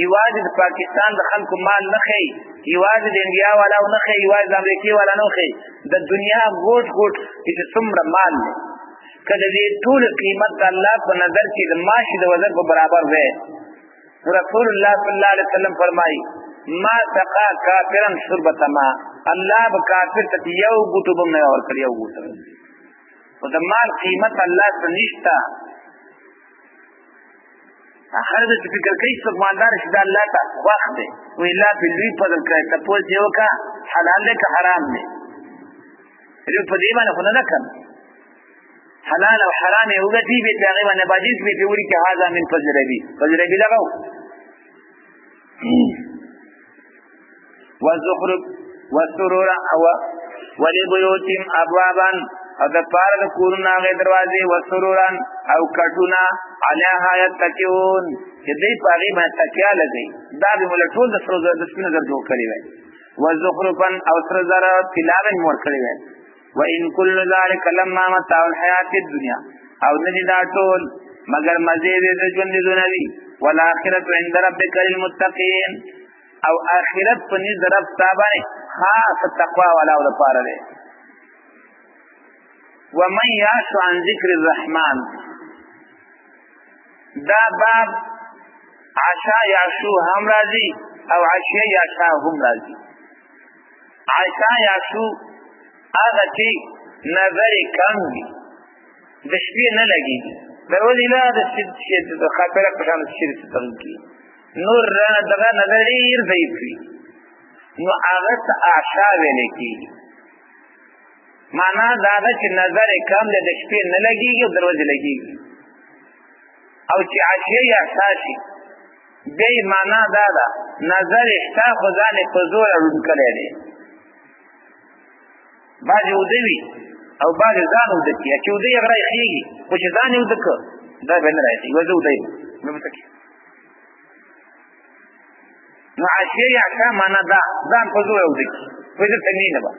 S1: یوازې د پاکستان د خلکو مال نه ښیي، یوازې د انډیا والاو نه ښیي، یوازې د امریکې والا نه ښیي، د دنیا ګوټ ګوټ کې چې څومره مال دی، که د دې ټول قیمت د الله په نظر کې د ماشي د وزن په برابر دی، رسول الله صلی الله علیه وسلم فرمایي ما سقا کافرا شربة ما، الله به کافر ته یو ګوټ اوبه هم نه ورکړي، یو ګوټ. خو د مال قیمت الله ته نشته. اخر د چې فکر کوي څوک مالدار شي دا الله ته خوښ دی، وایي الله پرې لوی فضل کړی، تپوس یې وکړه حلال دی که حرام دی، په دې باندې خو نه ده کم. حلال او حرام یې وګټي، به هغه باندې باجیز به پیوري کې هاذا من فضل ربي، فضل ربي لغو. وزخرف وسرور او ولبيوتهم ابوابا، او د پاره د کورونو هغه دروازې، وسروران او کټونه، علیها یتکئون، چې دوی په هغې باندې تکیا لګوي. دا به مو له ټول د سرو زرو د سپینو زرو جوړ کړی وای، وزخرفا او سره زر طلا به مې ورکړی وای. وان كل ذلك لما متاع الحیات الدنیا، او نه دي دا ټول مګر مزې دې د ژوند د دنیوي. والآخرة عند ربک للمتقین، او آخرت په نزد رب ستا باندې خاص تقوا والاو لپاره دی. ومن یعش عن ذکر الرحمن، دا باب عشا یعشو هم راځي او عشیه یعشا هم راځي. عشا یعشو هغه چې نظر یې کم وي، د شپې نه لګېږي، د ورځې لا د د خاطره په شان شي څه کېږي، نور دغه نظر ډېر ضعیف وي، نو هغه ته اعشا ویل کېږي. معنا دا ده چې نظر یې کم دی، د شپې نه لګېږي او د ورځې لګېږي. او چې عشیه یا عشا شي، بیا یې معنا دا ده نظر یې شته خو ځان یې په زوره ړوند کړی دی. بعضې اوده وي او بعضې ځان اوده کړي، چې اوده یې غری خېږي، خو چې ځان یې اوده کړ دا به نه راځي، وایي زه اوده یم، نو به څه کوي؟ نو عشیه یا عشا معنا دا ځان په زوره اوده کړي، وایي زه تنګي نه به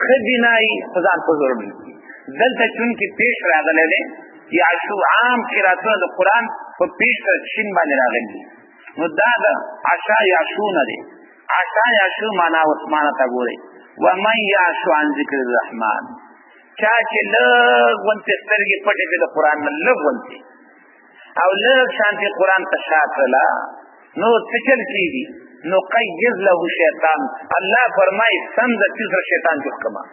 S1: ښه بنایي خو ځان په زور اوده کړي. دلته چونکې پېښ راغلی دی، یعشو عام قراتونه د قرآن په پېښ سره شین باندې راغلي دي، نو دا د عشا یعشو نه دی. عشا یعشو معنا اوس معنا ته ګورئ، ومن یعشو عن ذکر الرحمن، چا چې لږ غونتې سترګې پټې کړې د قرآن نه، لږ غونتې او لږ شانتې قرآن ته شا کړله، نو څه چل کېږي؟ نقیض له شیطان، الله فرمایي سمدستي سره شیطان جوړ کړه،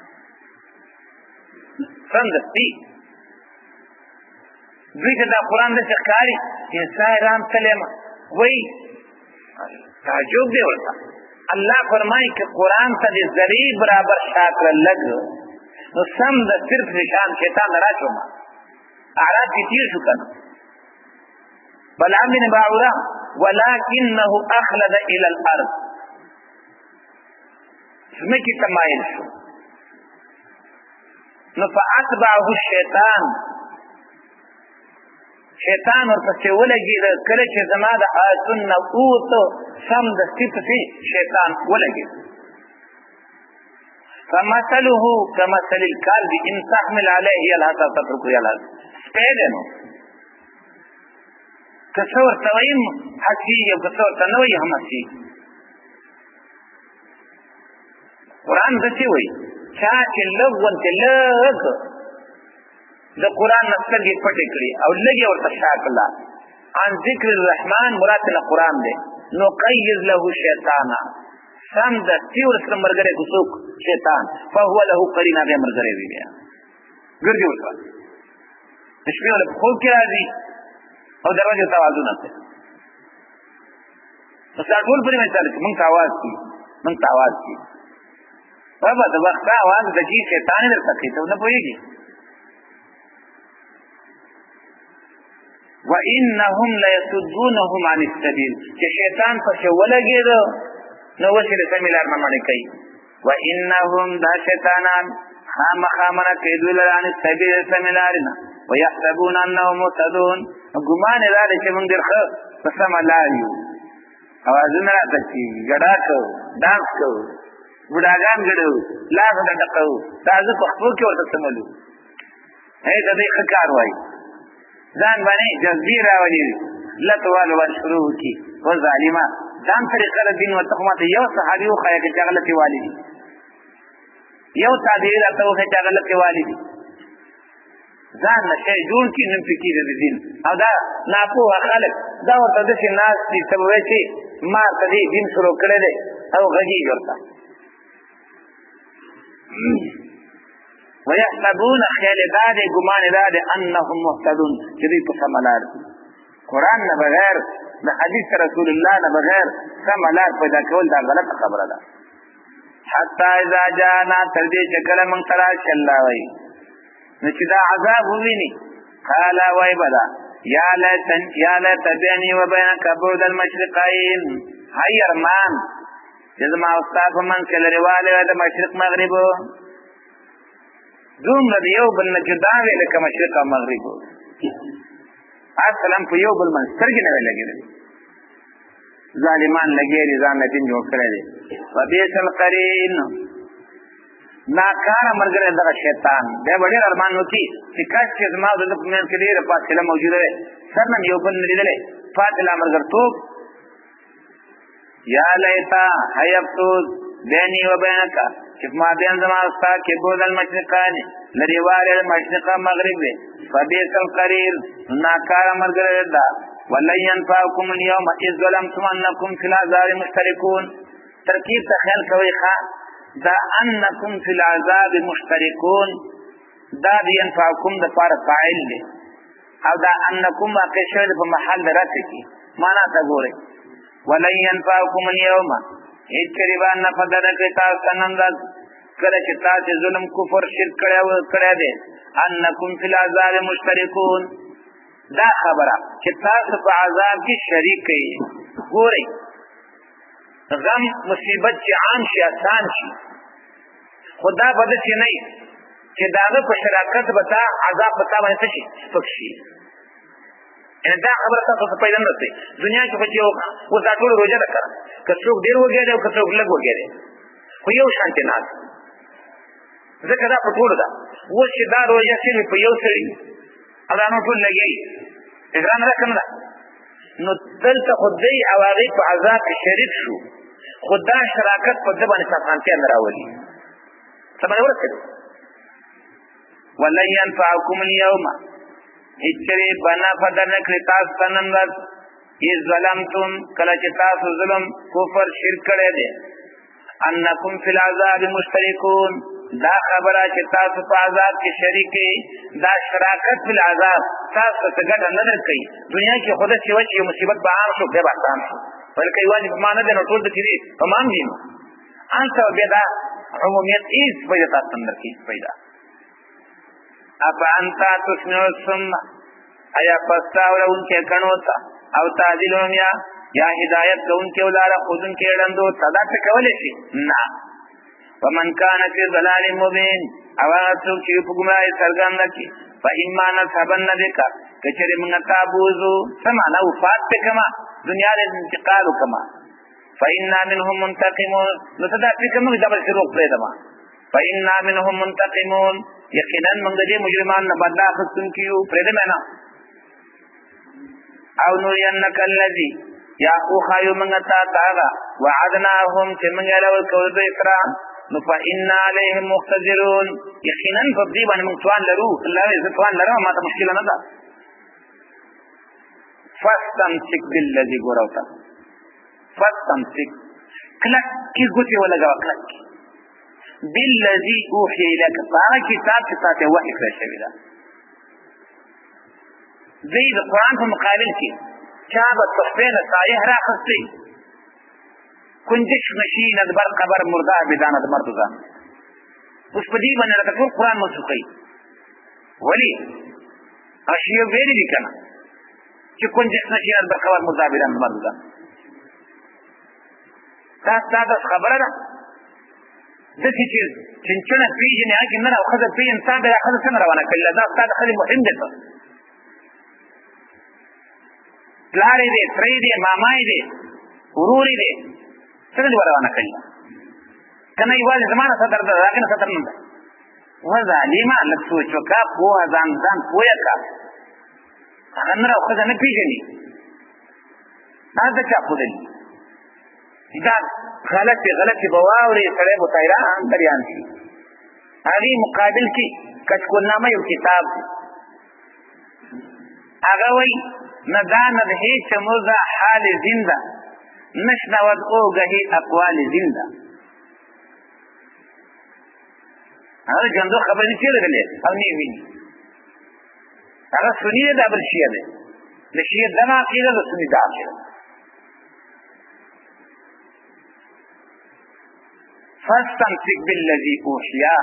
S1: سمدستي. دوی ته دا قرآن داسې ښکاري چې انسان رام تللی ما وایي، تعجب دی ورته. الله فرمایي چې قرآن ته دې ذرې برابر شا کړه لږ، نو سم د صرف نشان شیطان راچوم، اعراف کې تیر شو که نه. بلعام بن باعورا ولكنه اخلد الى الارض، ځمکې ته مایل شو، نو فاتبعه الشیطان، شیطان ورپسې ولګېده. کله چې زما د آیتونو نه ووته، سمدستي پسې شیطان ولګېد. فمثله كمثل الكلب ان تحمل عليه يلهث او تتركه يلهث. سپی دی، نو که څه ورته وایم هڅېږي او که څه ورته نه وایي هم هڅېږي. قرآن داسې وایي، چا چې لږ غونتې لږ د قرآن نه سترګې پټې کړې او لږ یې ورته شا کړله، عن ذکر الرحمن مراد نه قرآن دی، نو قیض له شیطانا، سمدستي ورسره ملګری کو څوک؟ شیطان، فهو له قرین، هغه ملګری وي، بیا ګرځي ورسره، د شپې له په خوب کې راځي او دروازې ته اوازونه کوي. نو دا ټول پرې مثال چې مونږ ته اواز کړي، مونږ ته اواز کړي، بابا د وخت اواز د کی شیطان درته کوي، ته نه پوهېږي. وانهم ليصدونهم عن السبيل، چې شیطان پسې ولګېده نو اوس یې د سمې لار نه منع کوي. وانهم، دا شیطانان خامخا منع کوي دوی لره عن السبیل، د سمې لارې نه. ويحسبون انهم مهتدون، ګمان یې دا دی چې موږ ډېر ښه په سمه لار یو، اوازونه راته کېږي، ګډا کوو، ډانس کوو، بوډاګان ګډوو، لاس ورته ټکوو، دا زه په خپو کې ورته څملو، ای د دې ښه کار وایي، ځان باندې جذبې راولي، لت والو باندې شروع وکړي. و ظالمه، دا هم طریقه د دین ورته. خو ماته یو صحابي وښایه چې هغه لتې والي دي، یو تابعي راته وښایه چې هغه لتې والي دي. ځان نه شی جوړ کړي، نن پکې د دین او دا ناپوهه خلک دا ورته داسې ناست دي، ته به وایې چې مار ته دې دین شروع کړی دی او غږېږي ورته. ويحسبون، خیال دا دی، ګمان دا دی، انهم مهتدون، چې دوی په سمه لار دي. قرآن نه بغیر، د حدیث رسول الله نه بغیر سمه لار پیدا کول دا غلطه خبره ده. حتی اذا جانا، تر دې چې کله موږ ته راشي، الله وایي نو چې دا عذاب وویني، قال وای بدا یا لیتن یا لیت بیني و بینک بعد المشرقین، هی ارمان چې زما او ستا په منځ کې لرېوالی وای د مشرق مغرب، دومره د یو بل نه جدا وي لکه مشرق او مغرب، اصلا په یو بل باندې سترګې نه وې لګېدلې. ظالمان لګې دي، ځان له دین جوړ کړی دی. وبئس القرین، ناکاره ملګری دغه شیطان بیا به ډېر ارمان وکړي چې کاش چې زما د ده په منځ کې ډېره فاصله موجوده وی، سر نه مې یو بل نه لیدلی، پاتې لا ملګرتوب. یا لیتا، هی افسوس، بیني و بینک، چې په مابین زما او ستا کې بعد المشرقین، لرېوالی د مشرق او مغرب دی. فبئس القرین، ناکاره ملګری ده. ولن ينفعكم اليوم اذ ظلمتم انكم في العذاب مشتركون. ترکیب ته خیال کوئ ښه، دا انکم فی العذاب مشترکون دا د ينفعکم د پاره فاعل دی، او دا انکم واقع شوی دی په محل د رفع کې. معنا ته ګورئ، ولن ينفعکم اليوم، هیڅ چېرې به نفع درنکړي تاسو ته نن ورځ کله چې تاسې ظلم کفر شرک کړی دی. انکم فی العذاب مشترکون، دا خبره چې تاسو په عذاب کې شریک یئ. ګورئ، غم مصیبت چې عام شي آسان شي، خو دا به داسې نه وي چې د هغه په شراکت به تا عذاب په تا باندې څه شي سپک شي. یعنې دا خبره تاسو ته پیدا نه رسوي. دنیا کې خو چې اوس دا ټول روژه ده که نه، که څوک ډېر وږی دی او که څوک لږ وږی دی، خو یو شانتې ناست، ځکه دا په ټولو ده. اوس چې دا روژه صرف په یو سړي او دا نور ټول لګوي، ګرانه ده که نه ده؟ نو دلته خو دی او هغې په عذاب کې شریک شو، خو دا شراکت په ده باندې اسانتیا نه راولي. څه باندې ورسېدو؟ ولن ينفعکم اليوم، هیڅ چېرې به نفع درنه کړي تاسو ته نن ورځ، اذ ظلمتم، کله چې تاسو ظلم کفر شرک کړی دی، انکم فی العذاب مشترکون، دا خبره چې تاسو په عذاب کې شریک یئ، دا شراکت فی العذاب تاسو ته ګټه نه درکوي. دنیا کې خو داسې وه چې یو مصیبت به عام شو، بیا به آسان شو، بلکې یوازې په ما نه دی نو ټول داسې دي، په ما هم دي. نو هلته بیا دا عمومیت هېڅ پیدا تاسو ته نه درکوي، هېڅ پیدا. افانت تسمع الصم، ایا پس تا اورونکی کڼو ته، او تهدي العمیا، یا هدایت کوونکی او لاره ښودونکی ړندو ته، دا څه کولی شي؟ نه. ومن کان فی ضلال مبین، او هغه څوک چې په ګمراهۍ څرګنده کړي، فاما نذهبن بک، که چېرې موږ تا بوځو، څه معنا؟ وفات پې کما، دنیا له انتقال وکما، فإنا منهم منتقمون، نو ته دا فکر مه کوه دا به داسې روغ پرېږدم. فإنا منهم منتقمون، یقینا موږ د دې مجرمانو نه بدله اخیستونکي یو، پرېږدم یې نه. او نورینک الذي، یا وښایو موږ تا ته هغه وعدناهم چې موږ یې له ورکولو دوی سره، نو فإنا علیهم مقتدرون، یقینا په دې باندې موږ توان لرو. الله وایي زه توان لرم، ما ته مشکله نه ده. فاستمسک بالذي، ګوره ورته، فاستمسک، کلک کې ګوتې ولګوه، کلک بالذي اوحي الیک، په هغه کتاب چې تا ته وحي کړی شوې ده. دوی د قرآن په مقابل کې چا به تحفې نصایح راخستې، کنجش نشیند بر قبر مرده بداند مرد زن. اوس په دې باندې راته ټول قرآن منسوخ کوي. ولې اشیاء ویلي دي که نه چې کنجش نشیند بر قبر مرده بداند مرد زن؟ دا ستا د خبره ده، داسې چې چنچڼه پېژنې هغه کې نر او ښځه پېژنې، تا بیا ښځه څنګه روانه کړې؟ دا ستا د ښځې مهم دی، ته پلار یې دی، تره یې دی، ماما یې دی، ورور یې دی، څنګه دې روانه کړې؟ که نه یوازې زما نه ستر ده، د هغې نه ستر نه ده. وه ظالمه، لږ سوچ وکړه، پوهه ځان ځان پوهه کړه. هغه نر او ښځه نه پېژني، دا د چا ښودلي؟ دا غلطې غلطې به واورې، سړی به حیران دریان شي. هغې مقابل کې کشکولنامه یو کتاب دی، هغه وایي نه داند هیچ مرده حال زنده، نشنود او ګهی اقوال زنده. هغه ژوندو خبرې نه چېرې او نه ویني. هغه سني دی، دا بل شیعه دی. د شیعه دغه عقیده، د سني دا عقیده. فاستمسک بالذي اوحیا،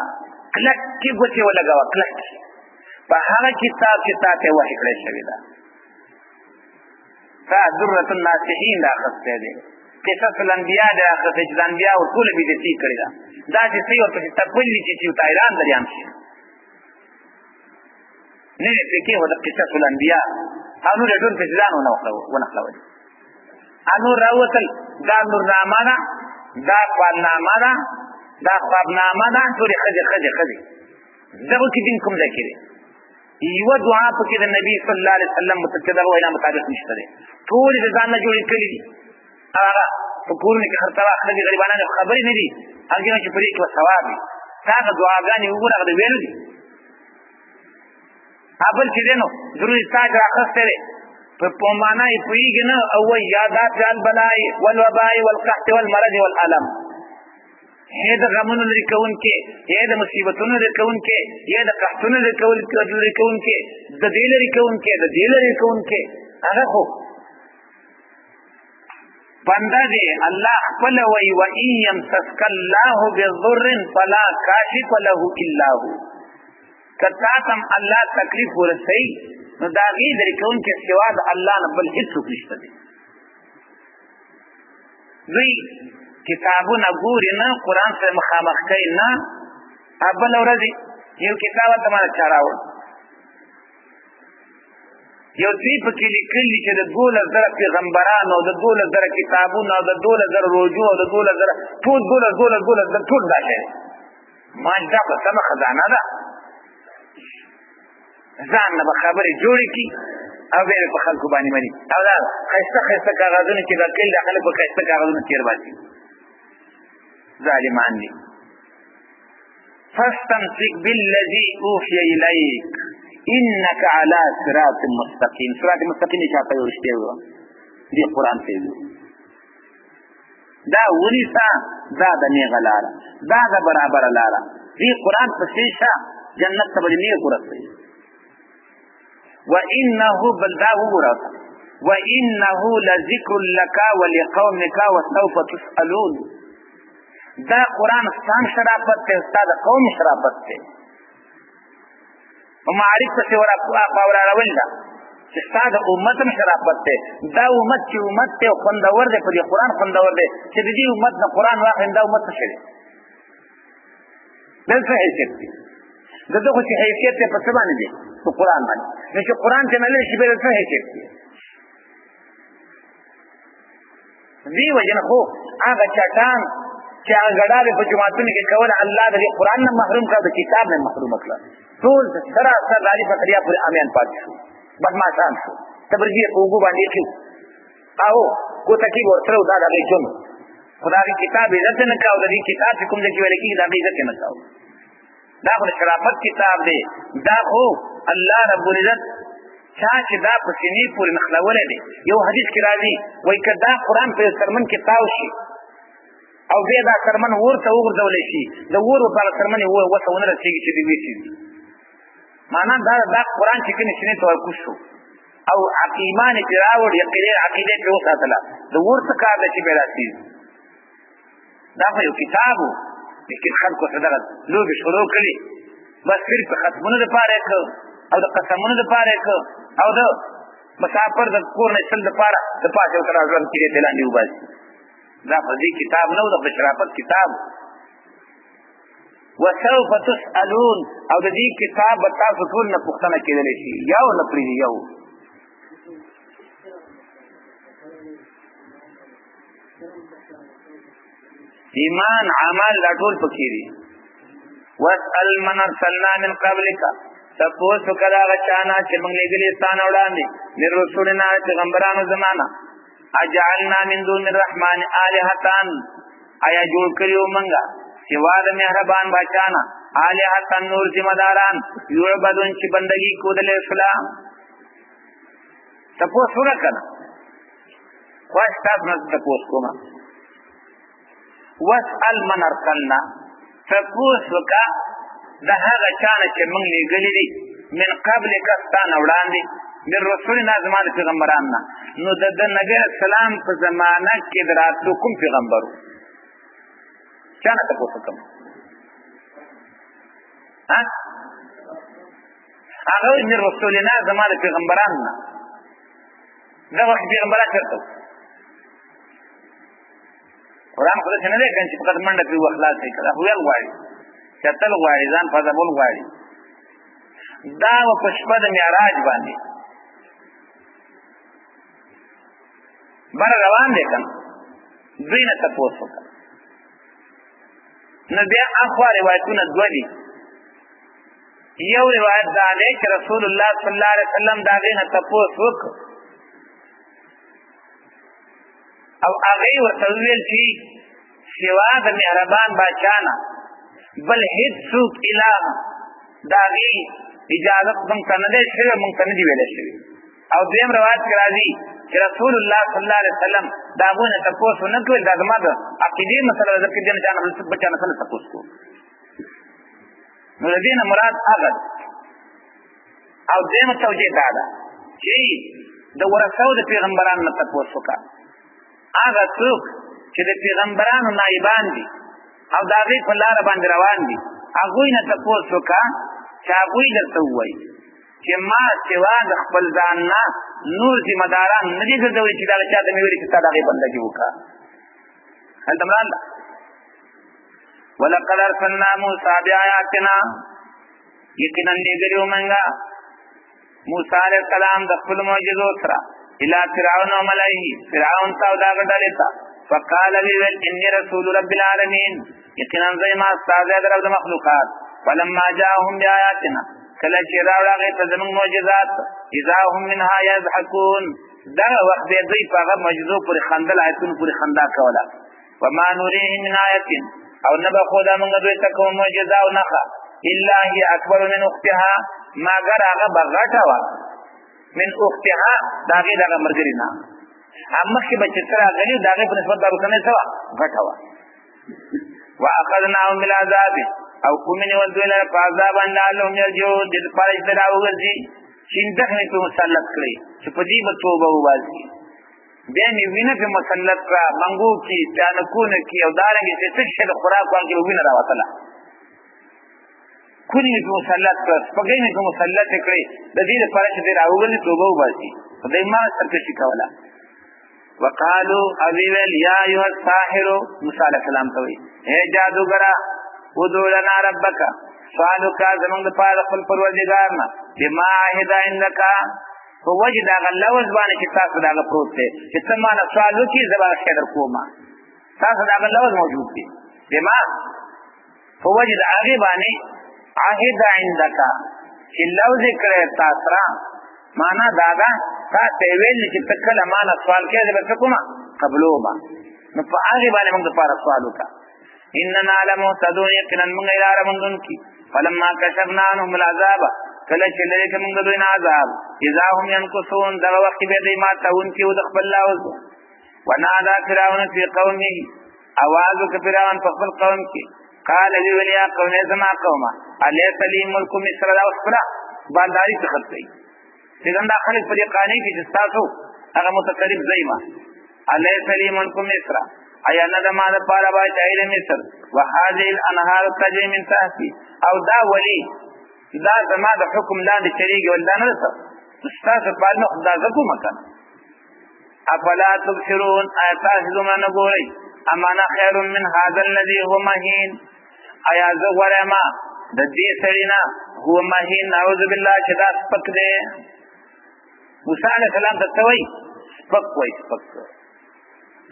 S1: کلک کې ګوتې ولګوه، کلک په هغه کتاب چې تا ته وحی کړی شوی ده. تا درة الناصحین دا اخیستی دی، قصص الانبیاء دی اخیستی چې د انبیاء ټوله بېعزتي کړې ده. دا چې څه یې ورپسې تپلي چې چې تایران دریان شي نه یې پکې خو د قصص الانبیاء او نور یې ټول پسې ځان ونښلول. نور راووتل، دا نورنامه ده، دا خوابنامه ده، دا خوابنامه ده، ټولې ښځې ښځې ښځې. دغه کې دین کوم ځای کې دی؟ یوه دعا پکې د نبی صلی الله علیه وسلم دغه وینا مطابق نشته دی. ټولې د ځان نه جوړې کړې دي. هغه په کورونو کې خرڅوه، ښځې غریبانانې خو خبرې نه دي، هغه چې په دې کې به ثواب وي. تا هغه دعاګانې وګوره، هغه د ویلو دي. بل چې دی نو درود تاج راخستی دی، په معنا یې پوهېږي نه، او وایي یا دافع البلاء والوباء والقحط والمرض والالم، هې د غمونو لرې کوونکې، هې د مصیبتونو لرې کوونکې، هې د قحطونو لرې کوونکې، د دې لرې کوونکې، د دې لرې کوونکې. هغه خو بنده دی، الله خپل وایي وإن یمسسک الله بضر فلا کاشف له الا هو. که تا ته هم الله تکلیف ورسوي نو د هغې لرې کوونکی سوا د الله نه بل هېڅوک نشته دی. دوی کتابونه ګوري نه، قرآن سره مخامخ کوي نه. بله ورځ یو کتاب ورته ما چا راوړ، یو دوی پکې لیکلي چې د 12,000 پیغمبرانو، د 12,000 کتابونو، د 12,000 روژو، د 12,000 ټول دولس دولس دولس زره ټول دا شی دی. ما دا خو سمه خزانه ده، ځان نه به خبرې جوړې کړي او بیا په خلکو باندې مني. او دا ښایسته ښایسته کاغذونه چې دا کړي، دا خلک په ښایسته کاغذونو تېر باسي. ظالمان دي. فاستمسك بالذي اوحي اليك انك على صراط مستقيم. صراط مستقيم چاته ورشته و دي قران ته ویو. دا ونیسه، دا د نیغه لاره، دا د برابره لاره. دې قران پسې شه، جنت ته به دې نیغ ورسوي. وانه بل دا وګوره، وانه لذکر لك ولقومك وسوف تسالون. دا قرآن ستان شرافت ته، ستا د قوم شرافت ته. په معارف پسې ورا ده چې ستا د امت هم شرافت ته. دا امت چې امت ته خوندور دی، په دې قرآن خوندور دی چې د دې امت نه قرآن واخلي، دا امت څه شی دی؟ بل څه حیثیت دی؟ د ده خو چې حیثیت دی په څه باندې دی؟ په قرآن باندې. نو چې قرآن ته نه لرې شي، بیا څه حیثیت دی؟ دې وجې نه خو هغه چټان چې هغه ګډا به په جوماتونو کې کوله، الله د دې قرآن نه محروم کړه، د کتاب نه محروم کړه. ټول سراسر د علي فقریه پورې امیان پاتې شو، بدمعشان شو، تبرجي په اوږو باندې ایښي او کوته کې ورسره دا د هغې ژوند. خو د هغې کتاب عزت یې نه کاوه، د دې کتاب چې کوم ځای کې ویل کېږي د هغې عزت یې نه کاوه. دا خو د شرافت کتاب دی. دا خو الله رب العزت چا چې دا په سینې پورې نښلولی دی. یو حدیث کې راځي وایي که دا قرآن په یو څرمن کې تاو شي او بیا دا څرمن اور ته وغورځول شي، د اور لپاره څرمن یې وسه ونه رسېږي چې دوی وسېږي. معنا دا دا قرآن چې کومې سینې ته ورکوز شو او ایمان یې پرې راوړ، یقیني عقیده یې پرې وساتله، د اور څه کار دی چې بیا راسېږي؟ دا خو یو کتاب و، لیکن خلکو څه دغه لوبې شروع کړې، بس صرف ختمونو دپاره یې کړ او د قسمونو دپاره یې کړ او د مسافر د کور نه ایستل دپاره د پاسه ورته راځوړند کړي ته لاندې وباسي. دا خو دې کتاب نه و، د شرافت کتاب. وسوف تسألون، او د دې کتاب به تاسو ټول نه پوښتنه کېدلی شي، یو نه پرېږدي یو. ایمان عمل دا ټول پکې دي. واسأل من ارسلنا من قبلک، تپوس وکړه د هغه چا نه چې موږ لېږلي ستا نه وړاندې، من رسولنا، پیغمبرانو زمانه. اجعلنا من دون الرحمن آلهة، آیا جوړ کړي وو موږ سوا د مهربان باچا نه آلهة نور ذمه داران، یعبدون چې بندګي کودل اسلام. تپوس وکړه که نه؟ خواهش تاسو نه تپوس کوم. واسأل من ارسلنا، تپوس وکړه د هغه چا نه چې موږ لېږلي دي من قبلک، ستا نه وړاندې، من رسولنا، زما د پیغمبران نه. نو د نبی علیه السلام په زمانه کې د راتلو کوم پیغمبر و؟ چا نه تپوس وکړم؟ هغه من رسولنا، زما د پیغمبرانو نه. دا وخت پیغمبران چېرته؟ قرآن خو داسې نه دی که چې فقط منډه پرې وخلاص یې کړه، خو ویل غواړي، کتل غواړي، ځان فضول غواړي. دا و په شپه د معراج باندې بره روان دی که نه، دوی نه تپوس وکړه. نو بیا اخوا روایتونه دوه دي. یو روایت دا دی چې رسول الله صلی الله علیه وسلم د هغې نه تپوس وکړ او هغې ورته وویل چې سوا د مهربان باچا نه بل هېڅ څوک اله د هغې اجازت مونږ ته نه دی شوی، مونږ ته نه دی ویلی شوی. او دویم روایت کې راځي چې رسول الله صلی الله علیه وسلم د هغوی نه تپوس ونه کړ. دا زما د عقیدې مسله ده، ځکه دې نه چا نه بل چا نه څه تپوس کوو. نو د دې نه مراد هغه. او دویمه توجیه دا ده چې د ورثو د پیغمبرانو نه تپوس وکړه، هغه څوک چې د پیغمبرانو نایبان دي او د هغې په لاره باندې روان دي، هغوی نه تپوس وکړه چې هغوی درته ووایي چې ما سوا د خپل ځان نه نور ذمه داران نه دي ګرځولي چې دغه چا ته مې ویلي چې تا د هغې بندګي وکړه. هلته مراد ده ولقد ارسلنا موسی بآیاتنا، یقینا لېږلي وو مونږه موسی علیه السلام د خپلو معجزو سره الی فرعون و ملئه، فرعون ته او د هغه ډلې ته. فقال ویل انی رسول رب العالمین، یقینا زه یم استازی د رب د مخلوقات. فلما جاءهم بآیاتنا، کله چې راوړه هغې ته زموږ معجزات، اذا هم منها یضحکون، دغه وخت به دوی په هغه معجزو پورې خندل، آیتونو پورې خندا کوله. وما نریهم من آیة، او نه به ښوده موږ دوی ته کومه معجزه او نښه، الا هي اکبر من اختها، مګر هغه به غټه وه من اختها، د هغې دغه ملګري نه. مخکې به چې څه راغلي د هغې په نسبت دا وروستنۍ څه وه؟ غټه وه. واخذناهم بالعذاب، او ومې نیول دوی لره په عذاب باندې لعلهم یرجعون، دې لپاره چې راوګرځي. چې اندېښنې پرې مسلط کړي چې په دې به توبه وباسي. بیا مې وینه پرې مسلط کړه، منګو کې، پیانکونو کې، او دارنګې چې څه شی د خوراک وخت کې به وینه راوتله. کونې مې پرې مسلط کړه، سپږۍ مې پرې مسلطې کړې، د دې لپاره چې دی راوګرځي توبه وباسي. خدای ما سرکشي کوله. وقالو او ویل یا ایها الساحر، موسی علیه السلام ته وایي ای جادوګره، ادعو لنا ربک، سوال وکړه زموږ دپاره خپل پروردګار نه، بما عهد عندک، په وجه د هغه لوظ باندې چې تاسو د هغه پروت دی، چې ته ما نه سوال وکړي زه به هغه شی در کوم. تاسو د هغه لوظ موجود دی، بما په وجه د هغې باندې عهد عندک چې لوظ یې کړی تا سره. معنا دا ده تا ته یې ویل چې ته کله ما نه سوال کوې زه به څه کومه؟ قبلومه. نو په هغې باندې موږ دپاره سوال وکړه. اننا لمهتدون، یقینا موږ لاره موندونکي. فلما کشفنا عنهم العذاب، کله چې لرې کړ موږ د دوی نه عذاب، اذا هم ینکثون، دغه وخت کې بیا دوی ماتوونکي وو د خپل لوظ. ونادى فرعون فی قومه، اواز وکړ فرعون په خپل قوم کې، قال وی ویل یا قوم، ای زما قومه، الیس لی ملک مصر، دا اوس خپله بانداري څه خرڅوي چې دا خلک په دې قانع کړي چې ستاسو هغه متصرف زه یم. الیس لی ملک مصر، ایا نه د ما دپاره بادشاهي د مصر، وهذه الانهار تجري من تحتي، او دا ولی دا زما د حکم لاندې چلیږي، ول دا نه ده ستاسو په علم، خو دا زه کومه که نه. افلا تبصرون، آیا تاسو دومره نه ګورئ؟ ام انا خیر من هذا الذي هو مهین، آیا زه غوره یم د دې سړي نه، هو مهین، نعوذ بالله، چې دا سپک دی. موسی علیه السلام ته څه وایي؟ سپک وایي، سپک.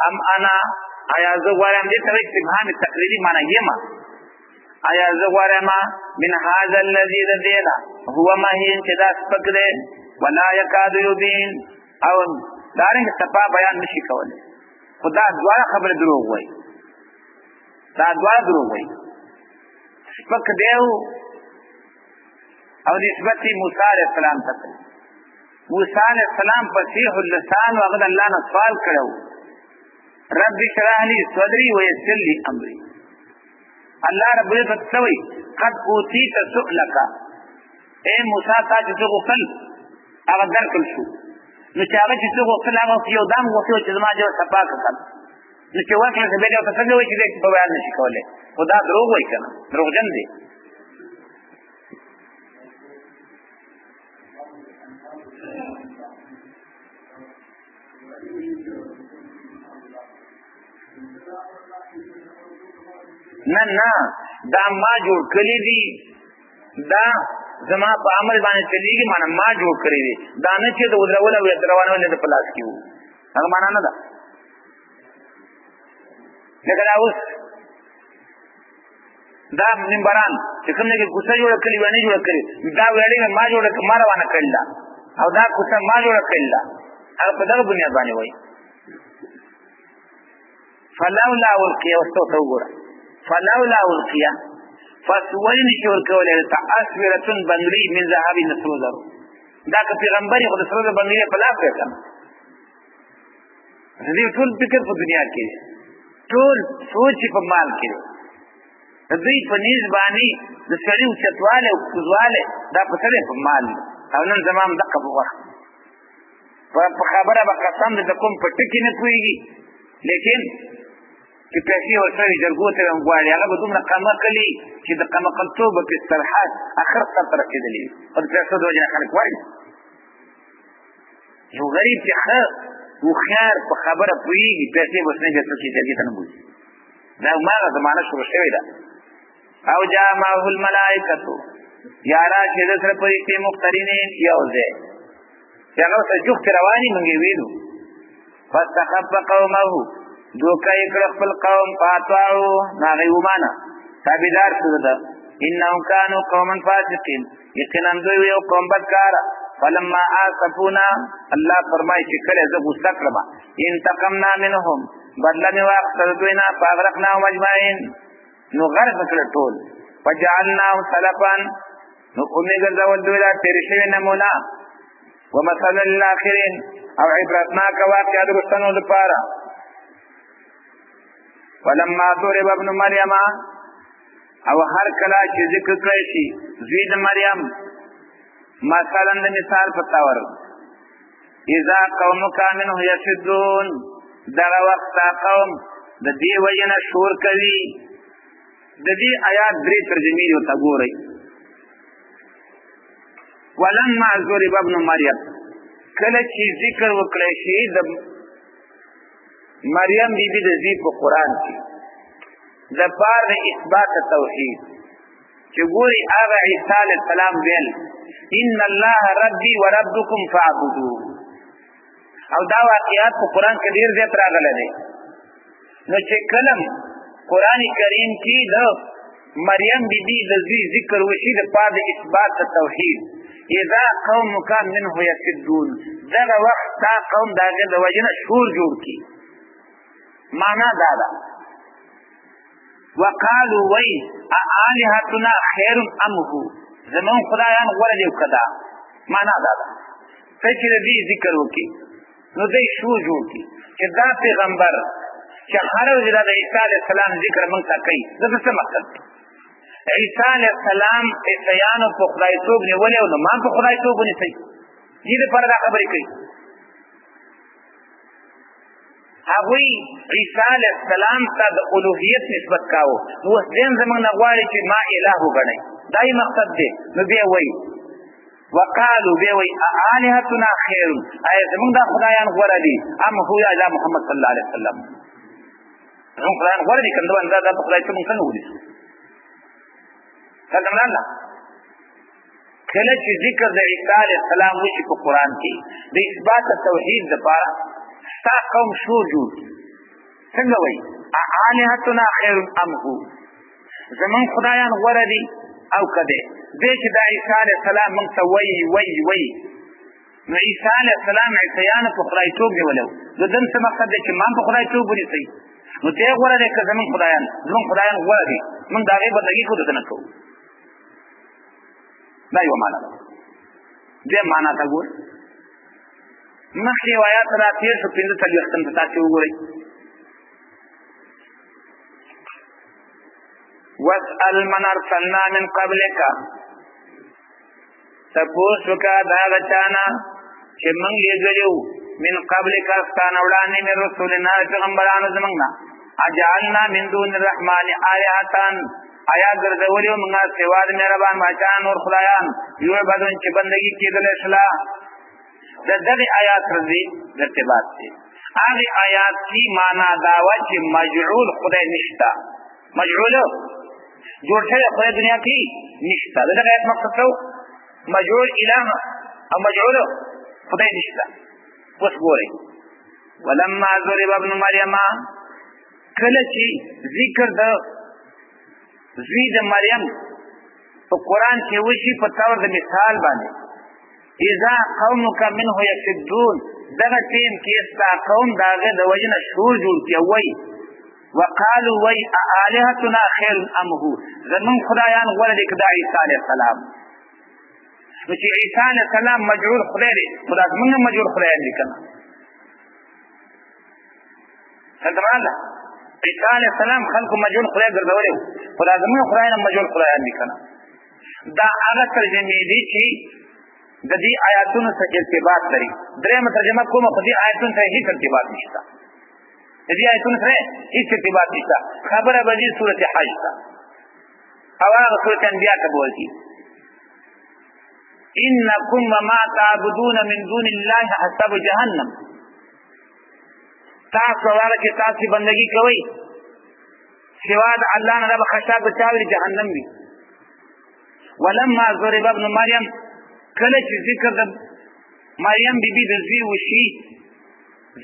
S1: ام انا، آیا زه غوره یم، دې ته وایي استفهام تقریري، معنا یم، آیا زه غوره یم من هذا الذي د دې نه هو مهین چې دا سپک دی، ولا یکاد یبین، او دارنګ صفا بیان نشي کولی. خو دا دواړه خبرې دروغ وایي، دا دواړه دروغ وایي. سپک دی او نسبت موسی علیه السلام ته کوي. موسی علیه السلام فصیح اللسان او هغه د الله نه سوال کړی و، رب اشرح لي صدري ويسر لي امري. الله رب العزت څه وایي؟ قد اوتیت سؤلک، ای موسی تا چې څه غوښتل هغه درکړل شو. نو چې هغه چې څه غوښتل هغه یو دام غوښتل چې زما ژبه صفا کړه، نو چې ورکړل شو بیا ورته څنګه وایي چې دی په بیان نشي کولی؟ خو دا دروغ وایي که نه، دروغجن دی. نه نه، دا ما جوړ کړی دي، دا زما په عمل باندې چلیږي، معنا ما جوړ کړی دي، دا نه چې د ودرول او روانول د پلاس کې وو، هغه معنا نه ده. لکه دا اوس دا منبران چې کوم ځای کې کوڅه جوړه کړې وه نه جوړه کړې، دا ویاړې ما جوړه ما روانه کړې ده او دا کوڅه ما جوړه کړې ده، هغه په دغه بنیاد باندې وایي. فلولا القیه، اوس ته وګوره، فلولا القیه پس ولې نشي ورکولی ته اسورة بنګړي من ذهب د سرو زرو؟ دا که پیغمبر یې خو د سرو زرو بنګړي په لاس وی که نه. د دې ټول فکر په دنیا کې دی، ټول سوچ په مال کې دی. د دوی په نیز باندې د سړي اوچتوالی او کوزوالی دا په څه دی؟ په مال دی. او نن زما هم دقه په وخت په خبره به قسم د کوم په ټکي نه پوهېږي، لیکن چې پیسې ورسره وي جرګو ته هم غواړي، هغه به دومره قمقلي چې د قمقلتوب به پې سرحد اخر سر ته رسېدلي وي. او د پیسو د وجې نه خلک وایي یو غریب چې ښه هوښیار په خبره پوهېږي پیسې به ورسره بیا څوک یې جرګې ته نه بوځي. دا هماغه زمانه شروع شوې ده. او جاء معه الملائکة، یا راشي د سره پرښتې مقترنین یو ځای، چې هغه سره جوخت رواني مونږ یې ویلو. فاستخف قومه، دوکه یې کړه خپل قوم، فاطاعو، نو هغوی ومانه، تابعدار شو ده. انهم کانوا قوما فاسقین، یقینا دوی یو قوم بدکاره. فلما آسفونا، الله فرمایي چې کله زه غوسه کړم، انتقمنا منهم، بدله مې واخیسته د دوی نه، فاغرقناهم اجمعین، نو غرق کړل ټول. فجعلناهم سلفا، نو ومې ګرځول دوی دا تېرې شوې نمونه. ومثلا للآخرین، او عبرتناک واقعه د وروستنو لپاره. فلما ضرب ابن مریم، او هر کله چې ذکر کړی شي زوی د مریم مثلا د مثال په تور، اذا قومک منه یسدون، دغه وخت دا قوم د دې وجې نه شور کوي. د دې آیات درې ترجمې دي، ورته ګورئ. ولما ضرب ابن مریم، کله چې ذکر وکړی شي د مریم بی بی د زوی په قرآن کې د پار د اثبات توحید، چې ګوري هغه عیسی علیه السلام ویل ان الله ربي وربکم فاعبدوه، او دا واقعات په قرآن کې ډیر زیات راغلی دی. نو چې کلم قرآن کریم کې د مریم بی بی د زوی ذکر وشي د پار د اثبات توحید، اذا قومک منه یسدون، دغه وخت دا قوم د هغې د وجې نه شور جوړ کړي. معنا دا ده، وقالو وی آلهتنا خیر ام هو، زمون خدایان غوره دی که دا؟ معنا دا ده ته چې د دې ذکر وکړي نو دی شور جوړ کړي چې دا پیغمبر چې هر ورځ د عیسی علیه السلام ذکر موږ ته کوي، د څه مقصد دی؟ عیسی علیه السلام عیسیانو په خدایتوب نیولی او نو ما په خدایتوب ونیسئ، دې لپاره دا خبرې کوي. هغوی عیسی علیه السلام ته د الوهیت نسبت کاوه، نو اوس دین زموږ نه غواړي چې ما اله وګڼئ، دا یې مقصد دی. نو بیا وایي وقالو، بیا وایي آلهتنا خیر، آیا زموږ دا خدایان غوره دي ام هو یا محمد صلی الله علیه وسلم؟ زموږ خدایان غوره دي که نه؟ دا په خدای ته موږ څنګه ونیسو؟ څنګه نه کله چې ذکر د عیسی علیه السلام وشي په قرآن کې د اثبات توحید لپاره، ستا قوم شور جوړ کړي. څنګه وایي آلهتنا خیر ام هو، زمونږ خدایان غوره دي او که دی؟ دی چې دا عیسی علیه السلام موږ ته وایي وایي وایي، نو عیسی علیه السلام عیسیانو په خدایتوب نیولی و، د ده څه مقصد دی چې ما په خدایتوب ونیسئ؟ نو دی غوره دی که زمونږ خدایان؟ زمونږ خدایان غوره دي، موږ د هغې بندګي کوو، د ده نه کوو. دا یوه معنا ده. دویم معنا ته ګورئ، مخکې یو آیات را تېر شو، 45 ته تاسې وګورئ. واسأل من ارسلنا من قبلک، تپوس وکړه د هغه چا نه چې موږ لېږلي وو من قبلک، ستا نه وړاندې، من رسولنا، پیغمبرانو زموږ نه، اجعلنا من دون الرحمن آلهة، آیا ګرځولي وو موږ سوا د مهربان باچا نور خدایان یعبدون چې بندګي کېدلی شله؟ د دغه آیات سره دې ارتباط دی. هغه آیات کی معنا دا وه چې مجعول خدای نشته، مجعول جوړ شوی خدای دنیا کې نشته. دغه آیت مقصد څه؟ مجعول اله او مجعول خدای نشته. اوس ګورئ، ولما ضرب ابن مریم، کله چې ذکر د زوی د مریم په قرآن کې وشي په تور د مثال باندې، اذا قومك منه يسدون، دغه ټیم کې ستا قوم داغه د وجنه شور جوړ کی وای، وقالو وای الهتنا خیر ام هو، زمون خدایان غوړه دي کدا عیسی علی السلام. نو چې عیسی علی السلام مجعول خدای دی، خدا زمونږ مجعول خدای دی کنه. څنګه عیسی علی السلام خلکو مجعول خدای ګرځولی، خدا زمونږ خدای نه مجعول خدای دی کنه. دا هغه ترجمې دي چې د دې آیاتونو سره ارتباط لري. درېمه ترجمه کومه، خو دې آیاتونو سره هیڅ ارتباط نشته. د دې آیاتونو سره هیڅ ارتباط نشته. خبره به دې سورة حج ته او هغه سورة انبیاء ته بولي. انکم وما تعبدون من دون الله حسب جهنم، تاسو هغه چې تاسو بندگی کوئ سوا د الله نه به خشاک چاوي جهنم وي. ولما ضرب ابن مریم، کله چې ذکر د مریم بی بی د زوی وشي،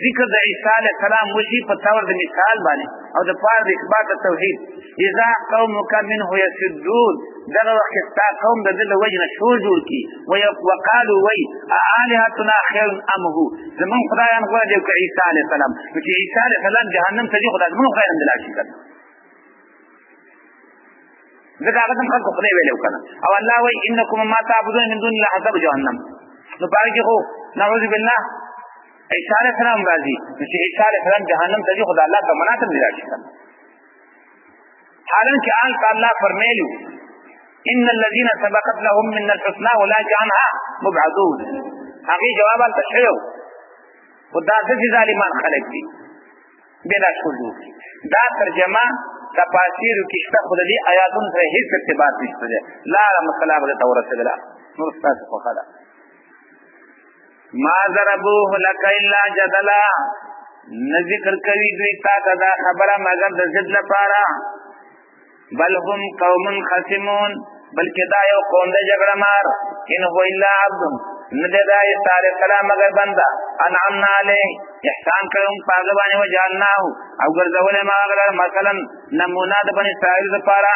S1: ذکر د عیسی علیه السلام وشي په تور د مثال باندې او د پاره د اثبات توحید، اذا قومك منه يسدون، دغه وخت ستا قوم د دې وجه نه شور جوړ کی، وقالو وی الهتنا خیر ام هو، زمون خدایان غوړه دی که عیسی علیه السلام. نو چې عیسی علیه السلام جهنم ته ځي، خدای زمون خدای هم دلاړ شي کنه، ځکه هغه هم خلکو خدای ویلی کنه. او الله وایي انکم ما تعبدون من دون الله حسب جهنم. نو په هغې کې خو نعوذ بالله عیسی علیه السلام راځي، نو چې عیسی علیه السلام جهنم ته ځي، خو د الله په مناته هم لاړ شي کنه. حالانکه آل الله فرمیلو ان الذين سبقت لهم من الحسنى اولئك عنها مبعدون. هغه جواب ال تشریو خدا د ظالمان خلق دي بلا شروع. دا ترجمه تفاسیر کې شته، خو د دې آیاتونو سره هیڅ ارتباط نشته دی. لا مسله به ته ورسېدله، نور ستاسو خوښه ده. ما ضربوه لك الا جدلا، نه ذکر کوي دوی تا ته دا خبره مګر د ضد لپاره. بل هم قوم خصمون، بلکې دا یو قوم د جګړه مار. ان هو الا عبد، نه دی دا عیسی علیه السلام مګر بنده، انعمنا علیه، احسان کړو په هغه باندې، وجعلناه، او ګرځولی ما هغه لره مثلا نمونه د بني اسرائیل لپاره.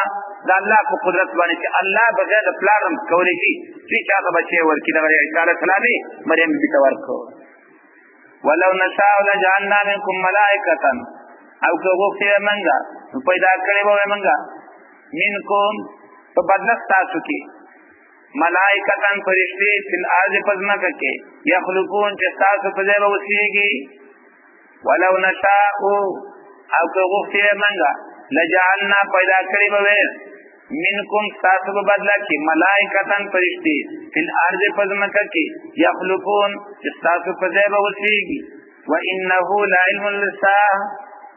S1: د الله په قدرت باندې چې الله بغیر د پلار هم کولی شي چې چا ته بچی ورکړي، دغه عیسی علیه السلام یې مریم بي ته ورکړو. ولو نشاء لجعلنا منکم ملائکة، او که غوښتې وای مونږه نو پیدا کړې به وای مونږه منکم په بدله ستاسو کې ملائکتن فرشتې فی الارض په ځمکه کې یخلقون، چې ستاسو په ځای به اوسېږي. ولو نشاء، او که غوښتې وای مونږه لجعلنا، پیدا کړې به وای منکم ستاسو په بدله کې ملائکتن فرشتې فی الارض په ځمکه کې یخلقون، چې ستاسو په ځای به اوسېږي. وانه لعلم للساعة،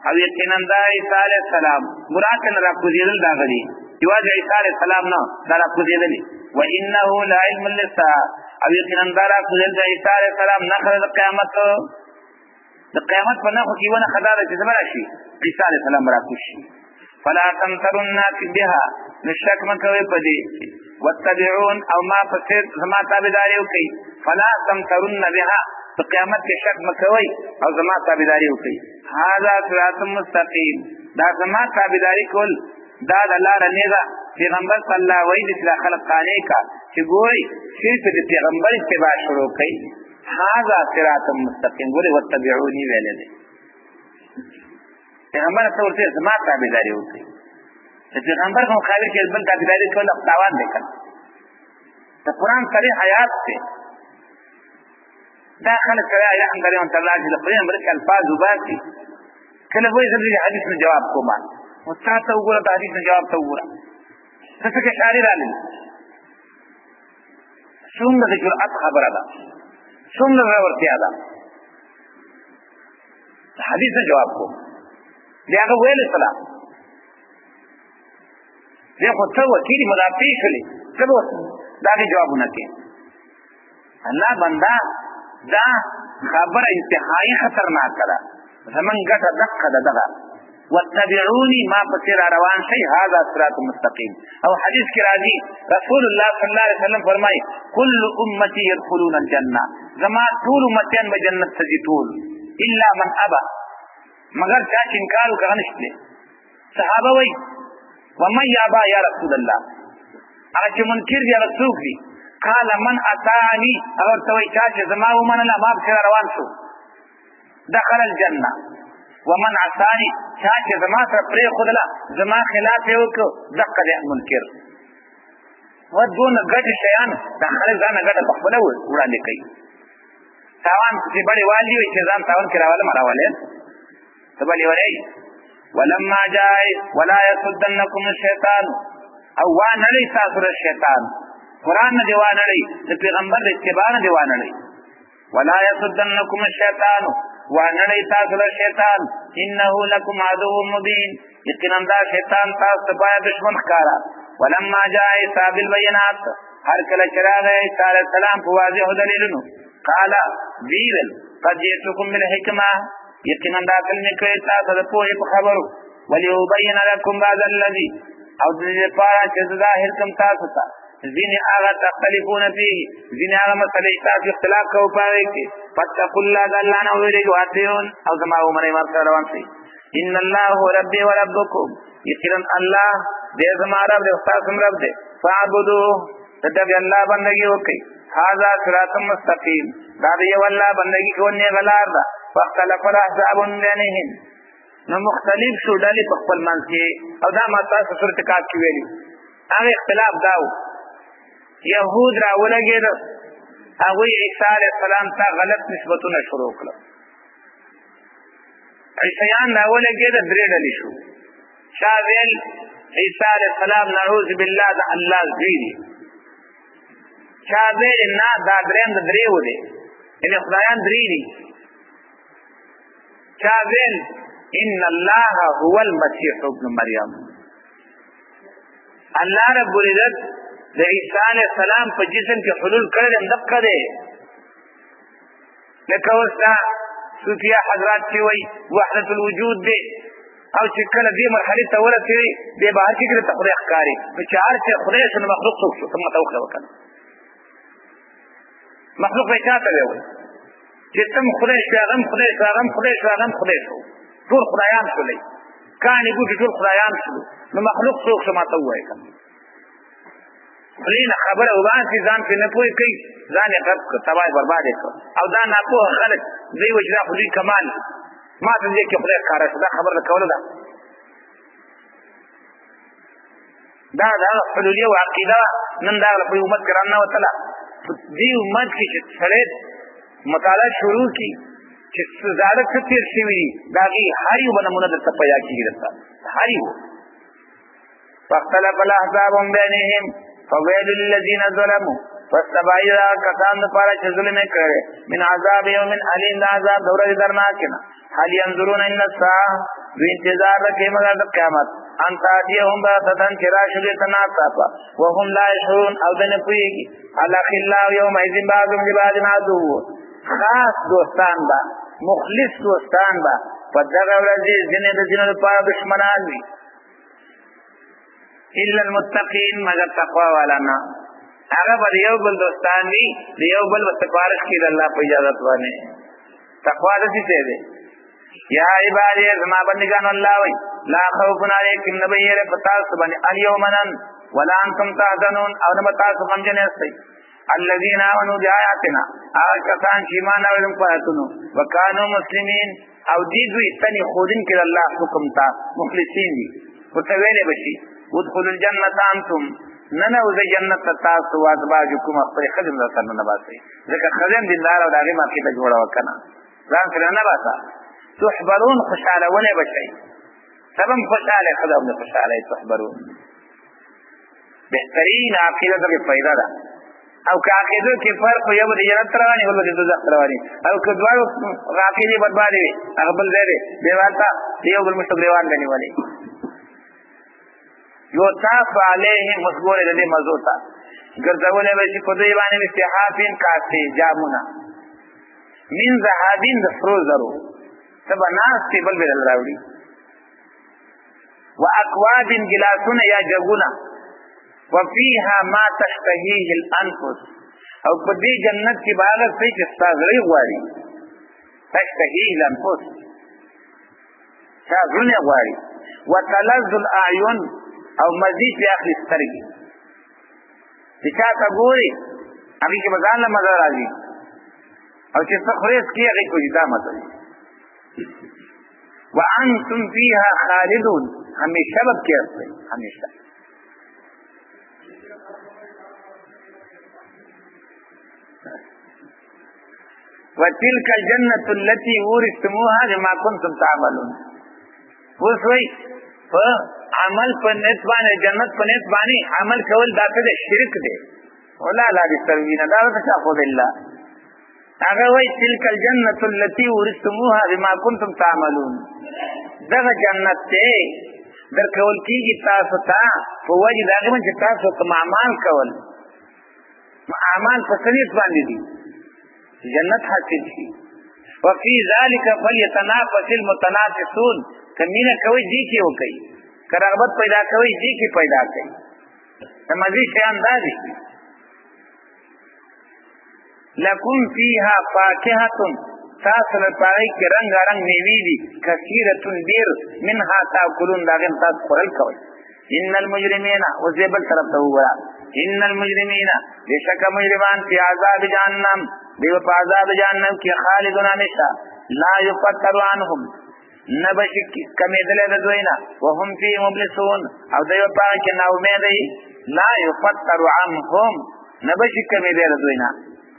S1: او یقینا دا عیسی علیه السلام مراد نه راکوزېدل دا غلي، یوازې عیسی علیه السلام نه دا راکوزېدل. وانه لعلم للساعة، او یقینا دا راکوزېدل د عیسی علیه السلام نښه د قیامت، د قیامت په نښو کې یوه نښه دا ده چې څه به راشي، عیسی علیه السلام به راکوز شي. فلا تمترن بها، نو شک مه کوئ په دې، واتبعون، او ما په څېر زما تابعداري وکړئ. فلا تمترن بها، په قیامت کې شک مه کوئ او زما تابعداري وکړئ. هذا صراط مستقیم، دا زما تابعداري کول دا د لاره نیغه. پیغمبر صلی الله علیه وسلم چې خلق قانع کا چې ګورئ صرف د پیغمبر اتباع شروع کړئ. هذا صراط مستقیم، ګورئ واتبعوني ویلی دی پیغمبر څه ورته زما تابعداري وکړئ. د پیغمبر په مقابل کې بل تابعداري کول تاوان دی کنه. د قرآن صریح آیات دی. دا خلک سره یا هم درې الله چې د قرآن برکه الفاظ وباسي، کله وایي زه د حدیث نه جواب کوم، نو تا ته وګوره د حدیث نه جواب ته وګوره، څه څه اشارې رالې، څومره د جرأت خبره ده، څومره زړورتیا ده. د حدیث نه جواب کوم، بیا هغه ویل سلام بیا خو ته وکیل مدافع شولې، ته به د هغې جوابونه کوې. الله بنده دا خبره انتهایی خطرناکه ده. زمونږ ګټه دقه ده، دغه واتبعوني ما پسې را روان شي، هذا صراط مستقیم. او حدیث کې راځي رسول الله صلی الله علیه وسلم فرمایي کل امتی يدخلون الجنه، زما ټول امتیان به جنت ته ځي ټول، الا من ابا، مگر چا چې انکار وکړ نشته. صحابه وایي ومن یابا یا رسول الله، هغه چې منکر دی هغه څوک دی؟ قال من اتانی، هغه ورته وایي چا چې زما ومنله ما پسې را روان شو دخل الجنه، ومن عصانی، چا چې زما سره پرېښودله زما خلاف یې وکړ دقه دی منکر. و دونه ګټې شیان دا خلک ځانه ګټه په خپله وړاندې کوي. تاوان چې بړې والي وي چې ځان تاوان کې راولم راولې ته به لیونی. ولما جاء ولا يصدنكم الشيطان، او وا نړۍ تاسو له شیطان، قرآن نه دی وا نړۍ، د پیغمبر د اتباع نه دی وا نړۍ. ولا يصدنكم الشيطان، وا نړۍ تاسو له شیطان، انه لكم عدو مبين، یقینا دا شیطان تاسو ته پایا دشمن ښکارا. ولما جاء عيسى بالبينات، هر کله چې راغی عیسی علیه السلام په واضحو دلیلونو، قال ویل قد جئتكم بالحکمه، یقینا دا کلمې کړې تاسو د پوهې په خبرو، وليبين لكم بعض الذي، او د دې لپاره چې زه ظاهر کړم تاسو ته ځینې هغه تختلفون فيه، ځینې هغه مسئلې تاسو اختلاف کوو په هغې کې. فاتقوا الله، د الله نه ووېرېږئ، واطیعون، او زما ومنئ، ما سره روان شئ. ان الله هو ربي وربكم، یقینا الله دې زما رب دی او ستاسو هم رب دی، فاعبدوه، د دغه الله بندګي وکړئ. هذا صراط مستقیم، دا د یو الله بندګي کول نیغه لار ده. فاختلف الاحزاب من بینهم، نو مختلف شو ډلې په خپل منځ کې. او دا ما تاسو سورت کاف کې ویلي، هغه اختلاف دا و، یهود را ولګېد، هغوی عیسی علیه السلام ته غلط نسبتونه شروع کړل. عیسیان را ولګېد، درې ډلې شو. چا ویل عیسی علیه السلام نعوذ بالله د الله زوی دی، چا ویل نه دا دریم د درېو دی، یعنې خدایان درې دي. چا ویل ان الله هو المسیح ابن مریم، الله رب العزت د عیسی علیه السلام په جسم کې حلول کړی دی، همدقه دی. لکه اوس دا صوفیا حضرات چې وایي وحدت الوجود دی، او چې کله دې مرحلې ته ورسېږي بیا به هر څه ته خدای ښکاري، نو چې هر څه خدای شو نو مخلوق څوک شو؟ ته ماته وکړه وکړه، مخلوق به چا ته وایي؟ چې تم خدای شو، هغه هم خدای شو، هغه هم خدای شو، هغه هم خدای شو، ټول خدایان شولې، کاڼي بوټي ټول خدایان شولو، نو مخلوق څوک شو؟ ماته ووایه که خولې نه خبره وباسي، ځان پرې نه پوه کوي، ځان یې غرق کړ، تباه یې برباد یې کړ. او دا ناپوهه خلک دوی وایي چې دا خو دوی کمال دی، ما ته دې کې خدای ښکاره شو، دا خبره د کولو ده. دا د هغه حلولیه او عقیده وه، نن دا په امت کې راننوتله. په دې امت کې چې سړی مطالعه شروع کړي چې زاړه څه تېر شوي دي، د هغې هر یو به نمونه درته پیدا کېږي، درته هر یو. فاختلف الاحزاب من بینهم فویل للذین ظلموا، پس تباهي د هغه کسانو لپاره چې ظلم یې کړی، من عذاب یوم الیم، د عذاب د ورځې درناکې نه. هل ينظرون الا الساعة، دوی انتظار نه کوي مګر د قیامت، ان تأتیهم بغتة، چې راشي دوی ته ناڅاپه، وهم لا یشعرون، او دوی نه پوهېږي. الاخلاء یومئذ بعضهم لبعض عدو، خاص دوستان به، مخلص دوستان به په دغه ورځ ځینې د ځینو لپاره دښمنان وي، الا المتقین، مګر تقوا والا نه، هغه به یو بل دوستان وي، د یو بل په سفارش کې د الله په اجازت باندې. تقوا د څه شی دی؟ یا عبادی، زما بندگانو، الله وایي لا خوف علیکم، نه به یې په تاسو باندې الیوم نن، ولا انتم تحزنون، او نه به تاسو غمجن یاستئ. الذین آمنوا بآیاتنا، هغه کسان چې ایمان راوړل په آیاتونو، وکانو مسلمین، او دې دوی تنې ښودونکي د الله حکم ته مخلصین دي. ورته ویلی به شي ادخلوا الجنة انتم، ننوځئ جنت ته تاسو وازواجکم، خپلې ښځې هم درسره ننباسئ، ځکه ښځې هم دینداره او د هغې عقیده جوړه وه که نه، ځان سره ننباسه. تحبرون، خوشحالولی به شئ، ته به هم خوشحاله، ښځه هم دې خوشحاله. تحبرون بهترین عقیده دغې فایده ده. او که عقیدو کې فرق وي، یو به د جنت ته روان وي، بل به د دوزخ ته روان وي، او که دواړو عقیدې بربادې وي، هغه بل ځای دی، بیا به هلته د یو بل مشته ګرېوان به نیولی. یطاف علیهم، اوس ګورئ د دې موضوع ته، ګرځولی به شي په دوی باندې بصحافین کاسې جامونه من ذهبین، د سرو زرو. ته به ناست یې، بل به درله راوړي. واکواب ګلاسونه یا جګونه، وفيها ما تشتهيه الانفس، او په دې جنت کې به هغه څه چې ستا زړه غواړي، تشتهيه الانفس، ستا زړونه غواړي، وتلذ الاعین، او مزي پرې اخلي سترګې، چې چا ته ګوري هغې کې به ځان له مزه راځي، او چې څه خورې څکې هغې کې دا مزه وي. وانتم فيها خالدون، همیشه به پکې یاستئ، همیشه. وتلك الجنة التي ورثتموها بما كنتم تعملون. اوس وایي په عمل په نیت باندې، جنت په نیت باندې عمل کول دا څه دی؟ شرک دی. ولا لا دې سروینه دا څه چا خو بالله. هغه وایي تلك الجنة التي ورثتموها بما كنتم تعملون، دغه جنت ته درکول کېږي تاسو ته په وجه د هغې باندې چې تاسو کوم اعمال کول، نو اعمال په څه نیت باندې دي؟ جنت حاصل شي. وفي ذلك فليتنافس المتنافسون، که مینه کوئ دې کې وکړئ، که رغبت پیدا کوئ دې کې پیدا کړئ. د مزې شیان دا دي. لکم فیها فاکهة، تاسو لپاره کې رنګارنګ میوې دي، کثیرة ډېر، منها تاکلون، د هغې نه تاسو خوړل کوئ. ان المجرمین، اوس دې بل طرف ته وګوره، ان المجرمین بېشکه مجرمان فی عذاب جهنم، دوی په عذاب جهنم کې خالدون همیشه، لا یفتر عنهم، نه به شي کمېدلی د دوی نه، وهم فیه مبلسون، او دوی په هغه کې ناامیده وي. لا یفتر عنهم، نه به شي کمېدلی د دوی نه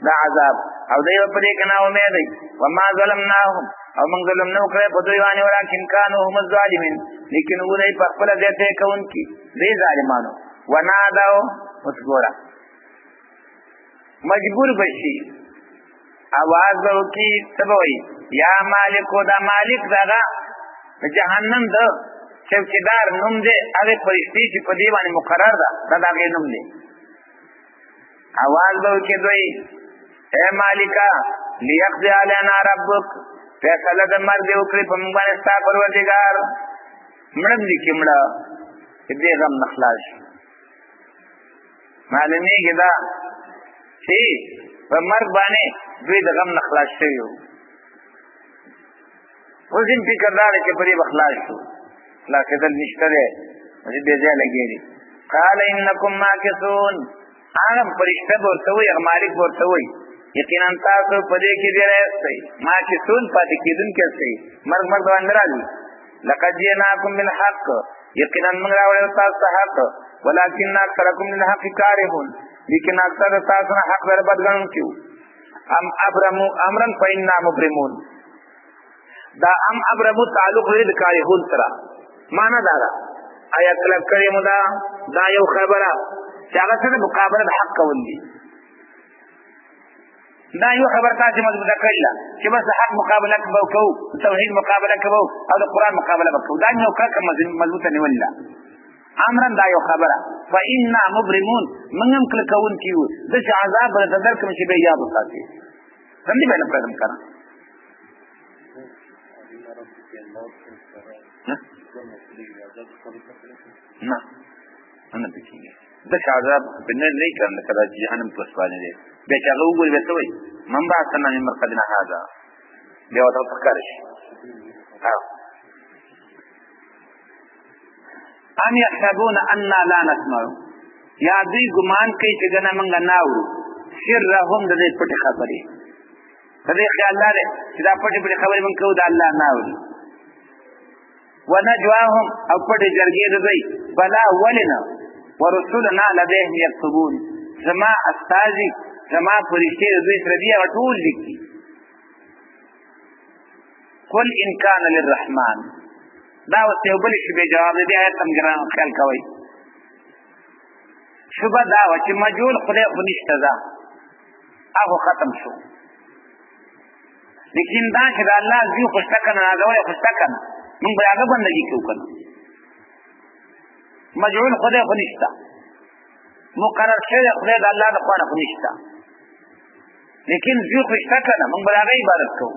S1: دا عذاب، او دوی په دې کې ناامیده وي. وما ظلمناهم، او موږ ظلم نه وکړی په دوی باندې، ولکن کانوا هم الظالمین، لیکن وو دوی په خپله زیاتی کوونکي، دوی ظالمانو. ونادوا، اوس ګوره مجبور به شي، اواز به وکړي، څه به وایي؟ یا مالک، دا مالک دغه جهنم د چوکیدار نوم دی، هغې فرشتې چې په دې باندې مقرر ده، دا د هغې نوم دی. اواز به وکړي دوی، ای مالکه لیقضي علینا ربک، فیصله د مرګ دې وکړي په موږ باندې ستا پروردګار، مړه دې کړي مړه، چې دې غم نه خلاص شي. معلومېږي دا چې په مرګ باندې دوی د غم نه خلاص شوي وو. اوس هم فکر دا دی چې په دې به خلاص شو، خلاصېدل نشته دی، اوس بې ځایه لګېږي. قال انکم ماکثون، هغه فرشته به ورته وایي، هغه مالک به ورته وایي، یقینا تاسو په دې کې ډېر یاستئ، ماکثون پاتې کېدونکي یاستئ، مرګ مرګ باندې راځي. لقد جئناکم بالحق، یقینا موږ راوړی تاسو ته حق، ولكن اکثرکم للحق کارهون، لیکن اکثر تاسو نه حق در بد ګڼونکي وو. ام ابرمو امرا فإنا مبرمون، دا ام ابرمو تعلق لري د کارهون سره، معنا دا ده آیا کلک کړې مو دا، دا یو خبره چې هغه څه د مقابله د حق کول دي. دا یو خبر تاسو مضبوطه کړل چې بس حق مقابله کوو، توحید مقابله کوو او د قرآن مقابله کوو، دا یو کلک مضبوطه نیولله. امرا دا یو خبره فإنا مبرمون، موږ هم کلکوونکي یو، داسې عذاب به درته درکړم چې بیا یاد وساتې، سم دې به نه پرېږدم که نه. نه نه پکېږي داسې عذاب به نه نه کړم لکه دا چې جهنم په باندې دی. بیا چې هغه وګوري بیا څه وایي؟ من بعثنا من مرقدنا هذا، بیا ورته په ښکاره شي. ام یحسبون انا لا نسمع، یا دوی ګمان کوي چې ګنه موږ نه اورو سرهم د دې پټې خبرې، د دې خیال دا دی چې دا پټې پټې خبرې موږ کوو دا الله نه اوري. ونجواهم، او پټې جرګې د دوی، بلا ولنه ورسولنا لديهم یکتبون، زما استازي زما فرشتې د دوی سره دي، هغه ټول لیکي. قل ان کان للرحمن، دا اوس یو بل شی جواب دی، آیت هم ګران خیال کوئ. شوبه دا وه چې مجهول خدای خو نشته، دا هغه ختم شو، لیکن دا چې د الله زوی خو شته که نه، نازولی خو شته که نه، موږ به هغه بندګي کوو که نه؟ مجهول خدای خو نشته، مقرر شوی خدای د الله د خوا نه خو نشته، لیکن زوی خو شته که نه، موږ به د هغه عبادت کوو.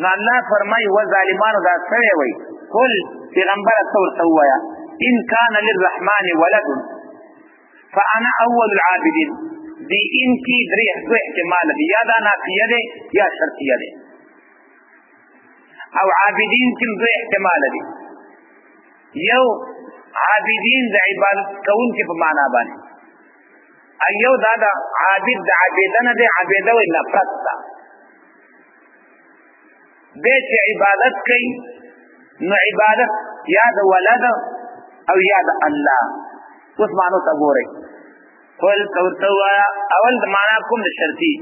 S1: نو الله فرمایي و ظالمانو دا سړی وایي قل پیغمبر ته ورته ووایه ان کان للرحمن ولد فانا اول العابدین دی ان کی درې دوه احتمال دي، یا دا نافیه ده یا شرطیه ده. او عابدین کې دوه احتمال دي، یو عابدین د عبادت کوونکي په معنا باندې، ایو دا د عابد د عابدنه دی، عابده وي نفرت ده. به چې عبادت کوي نو عبادت یا د ولد او یا د الله. اوس معنی ته ګورئ، قل ورته ووایه اول د معنا کوم د شرطي،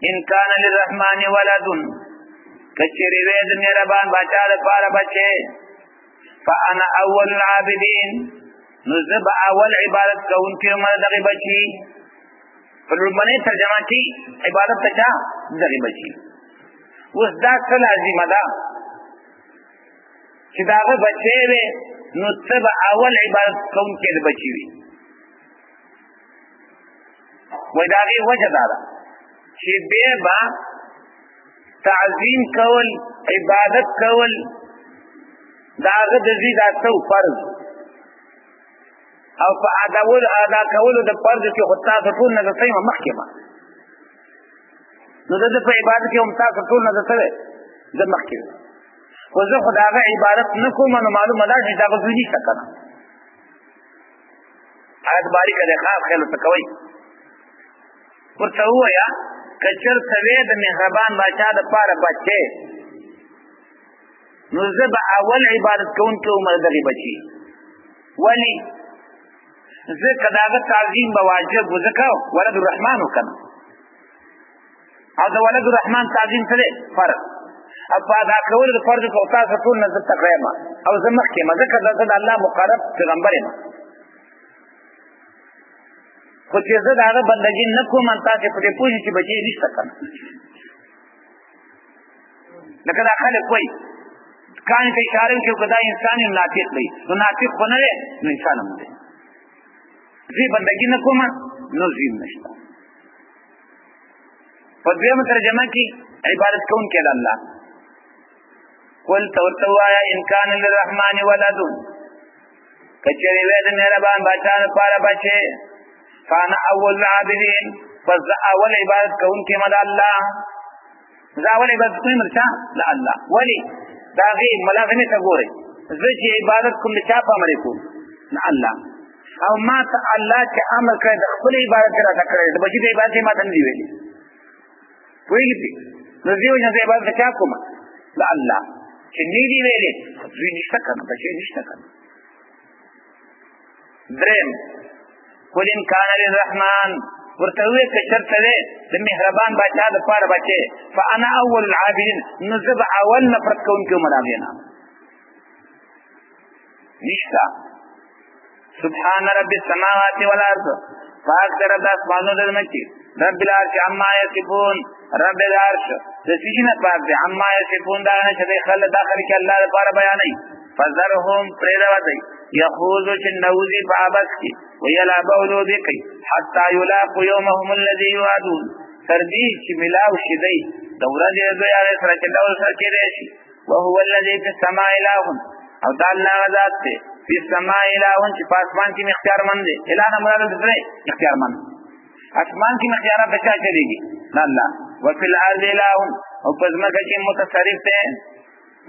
S1: ان کان للرحمن ولد، که چېرې وی د مهربان باچا دپاره بچی، فانا اول العابدین، نو زه به اول عبادت کوونکی یم د دغې بچي. په لومړنۍ ترجمه کې عبادت ته چا؟ دغې بچي. اوس دا څه لازمه ده چې د هغه بچی وی نو ته به اول عبادت کوونکی د بچي وي. وایي د هغې وجه دا ده چې بیا به تعظیم کول، عبادت کول د هغه د زوی دا څه فرض، او په ادا کولو د فرض کې خو تاسو ټول نه څه یم مخکې ما، نو د ده په عبادت کې هم تاسو ټول نه څه دی زه مخکې، خو زه خو د هغه عبادت نه کوم، نو معلومه ده چې د هغه زوی نشته که نه. آیت باریکه دی، خاص خیال ورته کوئ. ورته ووایه که چېرته وې د مهربان باچا دپاره بچی، نو زه به اول عبادت کوونکی وم د دغې بچي. ولې؟ ځکه د هغه تعظیم به واجب و، ځکه ولد الرحمن و که نه، او د ولد الرحمن تعظیم څه دی؟ فرض. او په ادا کولو د فرض خو تاسو ټول نه زه تکړه یم او زه مخکې یم، ځکه زه د الله مقرب پیغمبر یم. خو چې زه د هغه بندګي نه کوم، تاسې په دې پوه شئ چې بچی نشته که نه. لکه دا خلک وایي کانې ته اشاره وکړي که دا انسان یو ناطق دی، نو ناطق خو نه دی، نو انسان هم دی. زه بندګي نه کوم نو زوی هم نشته. په دویمه ترجمه کې عبادت کوونکی د الله. قل ته ورته ووایه ان کان للرحمن ولد، که چېرې وی د مهربان باچا لپاره بچی، فانا اول العابدین، پس زه اول عبادت کوونکی یم د الله. زه اول عبادت کوم د چا؟ د الله. ولې؟ د هغې ملازمې ته ګورئ، زه چې عبادت کوم د چا په امر یې کوم؟ د الله. او ما ته الله چې امر کړی د خپل عبادت یې راته کړی، د بچي د عبادت یې ما ته نه دی ویلي. پوهېږي پرې؟ نو زه وایي زه عبادت د چا کوم؟ د الله. چې نه دی ویلي زوی نشته که نه، بچی نشته که نه. دریم، قل ان کان للرحمن، ورته ووایه که چېرته دی د مهربان باچا دپاره بچی، فانا اول العابدین، نو زه به اول نفرت کوونکی وم د هغې نه. نشته. سبحان رب السماوات والارض، پاک دی رب د اسمانونو د ځمکې، رب العرش عما یصفون، رب العرش د څه شي نه پاک دی؟ عما یصفون، دا نه چې دی خلک دا خلک الله لپاره بیانوي. فذرهم، پرېږده دی، یخوضو چې نوځي په عبث کې، ویلعبو لوبې کوي، حتی یلاقو یومهم الذي یوعدون، تر دې چې ملاو شي دی د ورځې د دوی هغې سره چې ډول سره کېدی شي. وهو الذي في السماء اله، او دا الله ذات دی، فی السماء اله، چې په اسمان کې اختیارمند دی. اله نه مراد څه دی؟ اختیارمند. اسمان کې اختیارات د چا چلېږي؟ د الله. وفي الارض اله، او په ځمکه کې متصرف دی،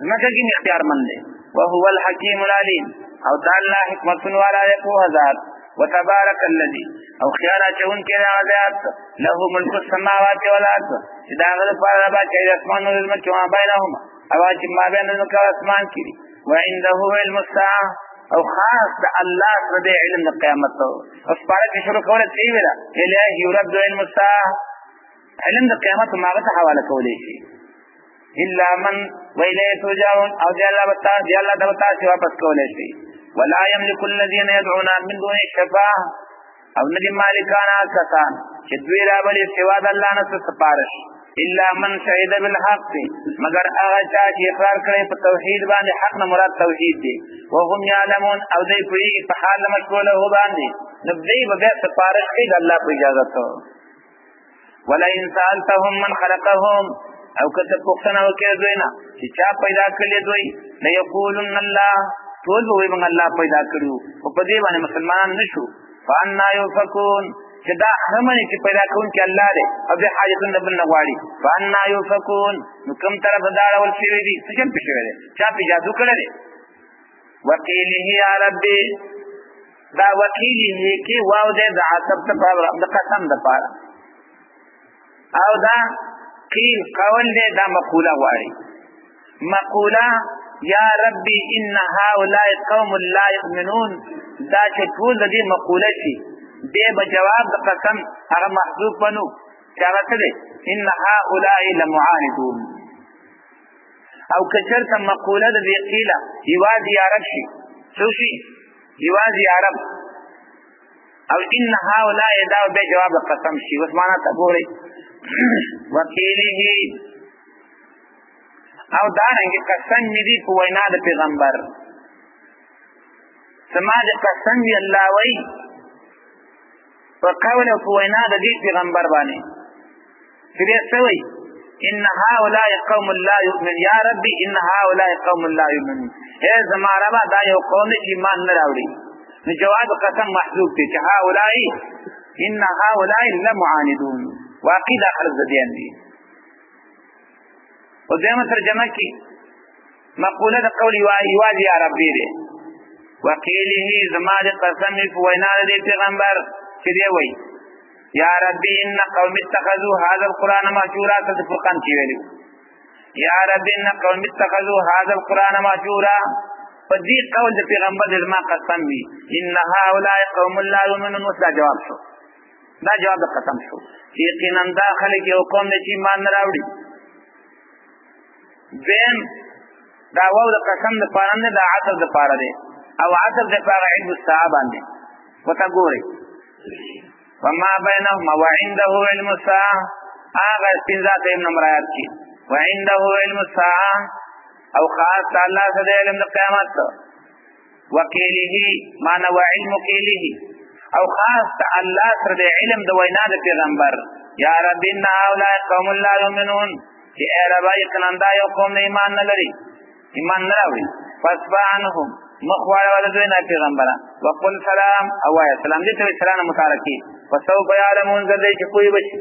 S1: ځمکه کې اختیارمند دی. وهو الحکیم العلیم، او دا الله حکمتونو والا دی، پوه ذات. وتبارک الذي، او خیال اچونکی دی هغه ذات، له ملک السماوات والارض، چې د هغه لپاره باچاهي د اسمانونو د ځمکې، وما بینهما، او هغه چې مابین د ځمکې او اسمان کې دي. وعنده علم الساعة، او خاص د الله سره دی علم د قیامت. او سپاره چې شروع کوله څه یې ویله؟ الیه یرد علم الساعة، علم د قیامت هم هغه ته حواله کولی شي. الا من وإليه ترجعون، او دی الله به دی الله ته به تاسې واپس کولی شي. ولا يملك الذين يدعون من دون الشفاعة، او نه دي مالکان هغه کسان چې دوی رابلي سوا د الله نه څه سپارش، الا من شهد بالحق، مگر هغه چا چې اقرار کړی په توحید باندې. حق نه مراد توحید دی. وهم يعلمون، او دوی پوهېږي په حال مشغوله باندې، نو دوی به بیا سپارش کوي د الله په اجازه. ولئن سألتهم من خلقهم، او کته پوښتنه وکړي دوی نه چې چا پیدا کړی دوی، لا یقولن الله، ټول به وایي موږ الله پیدا کړو، او په دې باندې مسلمانان نشو. فانا یوفکون، چې دا همنه چې پیدا کون کې الله دی او به حاجتونه بل نه غواړي. فانا یوفکون، نو کوم طرف دا ډول شوی دی، څه چل شوی دی، چا په جادو کړی دی؟ وکیله یا ربي، دا وکیله کې واو دی د عصب ته د قسم د پاره، او دا قیل قول دی، دا مقوله غواړي. مقوله یا ربي ان هؤلاء قوم لا يؤمنون، دا چې ټول د دې مقوله شي به به جواب د قسم هغه محذوف بنو چې هغه څه دی؟ ان هؤلاء لمعاندون. او کچرته مقوله د دې قیله یوازې یا رب شي، څه شي؟ یوازې یا رب، او ان هؤلاء دا به جواب قسم شي. اوس معنا ته ګورئ، وکیله او دارنګ قسم دې په وینا د پیغمبر، سما د قسم دی الله وای په قول او په وینا د دې پیغمبر باندې چې دې څه وای؟ ان هؤلاء قوم لا يؤمن، یا ربي ان هؤلاء قوم لا يؤمنون، اے زما رب دا یو قوم چې ایمان نه راوړي. نو جواب قسم محذوف دی چې هؤلاء ان هؤلاء لمعاندون، واقعي دا خلک دین دي. او دیمه ترجمه کې مقوله د قول یوازې یا ربي دی. وقیله زما د قسم په وینا د پیغمبر چې دی وایي یا ربي ان قوم اتخذوا هذا القرآن مهجورا، څه فرقان کې ویلو یا ربي ان قوم اتخذوا هذا القرآن مهجورا، په دې قول د پیغمبر د زما قسم وي ان هؤلاء قوم لا يؤمنون. اوس دا جواب شو، دا جواب د قسم شو چې یقینا دا خلک یو قوم دی چې ایمان نه راوړي. دویم دا واو د قسم د پاره نه، دا عطف د پاره دی، او عطف د پاره علم الساعه باندې وته ګورئ. وما بينهما وعنده علم الساعه، هغه پنځه ته نمبر آیات کې وعنده علم الساعه، او خاص الله سره علم د قیامت. وقیله معنا وعلم قیله، او خاص الله سره علم د وینا د پیغمبر. یا رب ان هؤلاء قوم لا يؤمنون، چې ای رب یقینا دا یو قوم نه ایمان نه لري، ایمان نه راوړي. فاصفح عنهم، مخ واړوه د دوی نه پیغمبره، وقل سلام، او وایه سلام دې ته سلام متارکي. فسوف يعلمون، زه دې چې پوه به شي.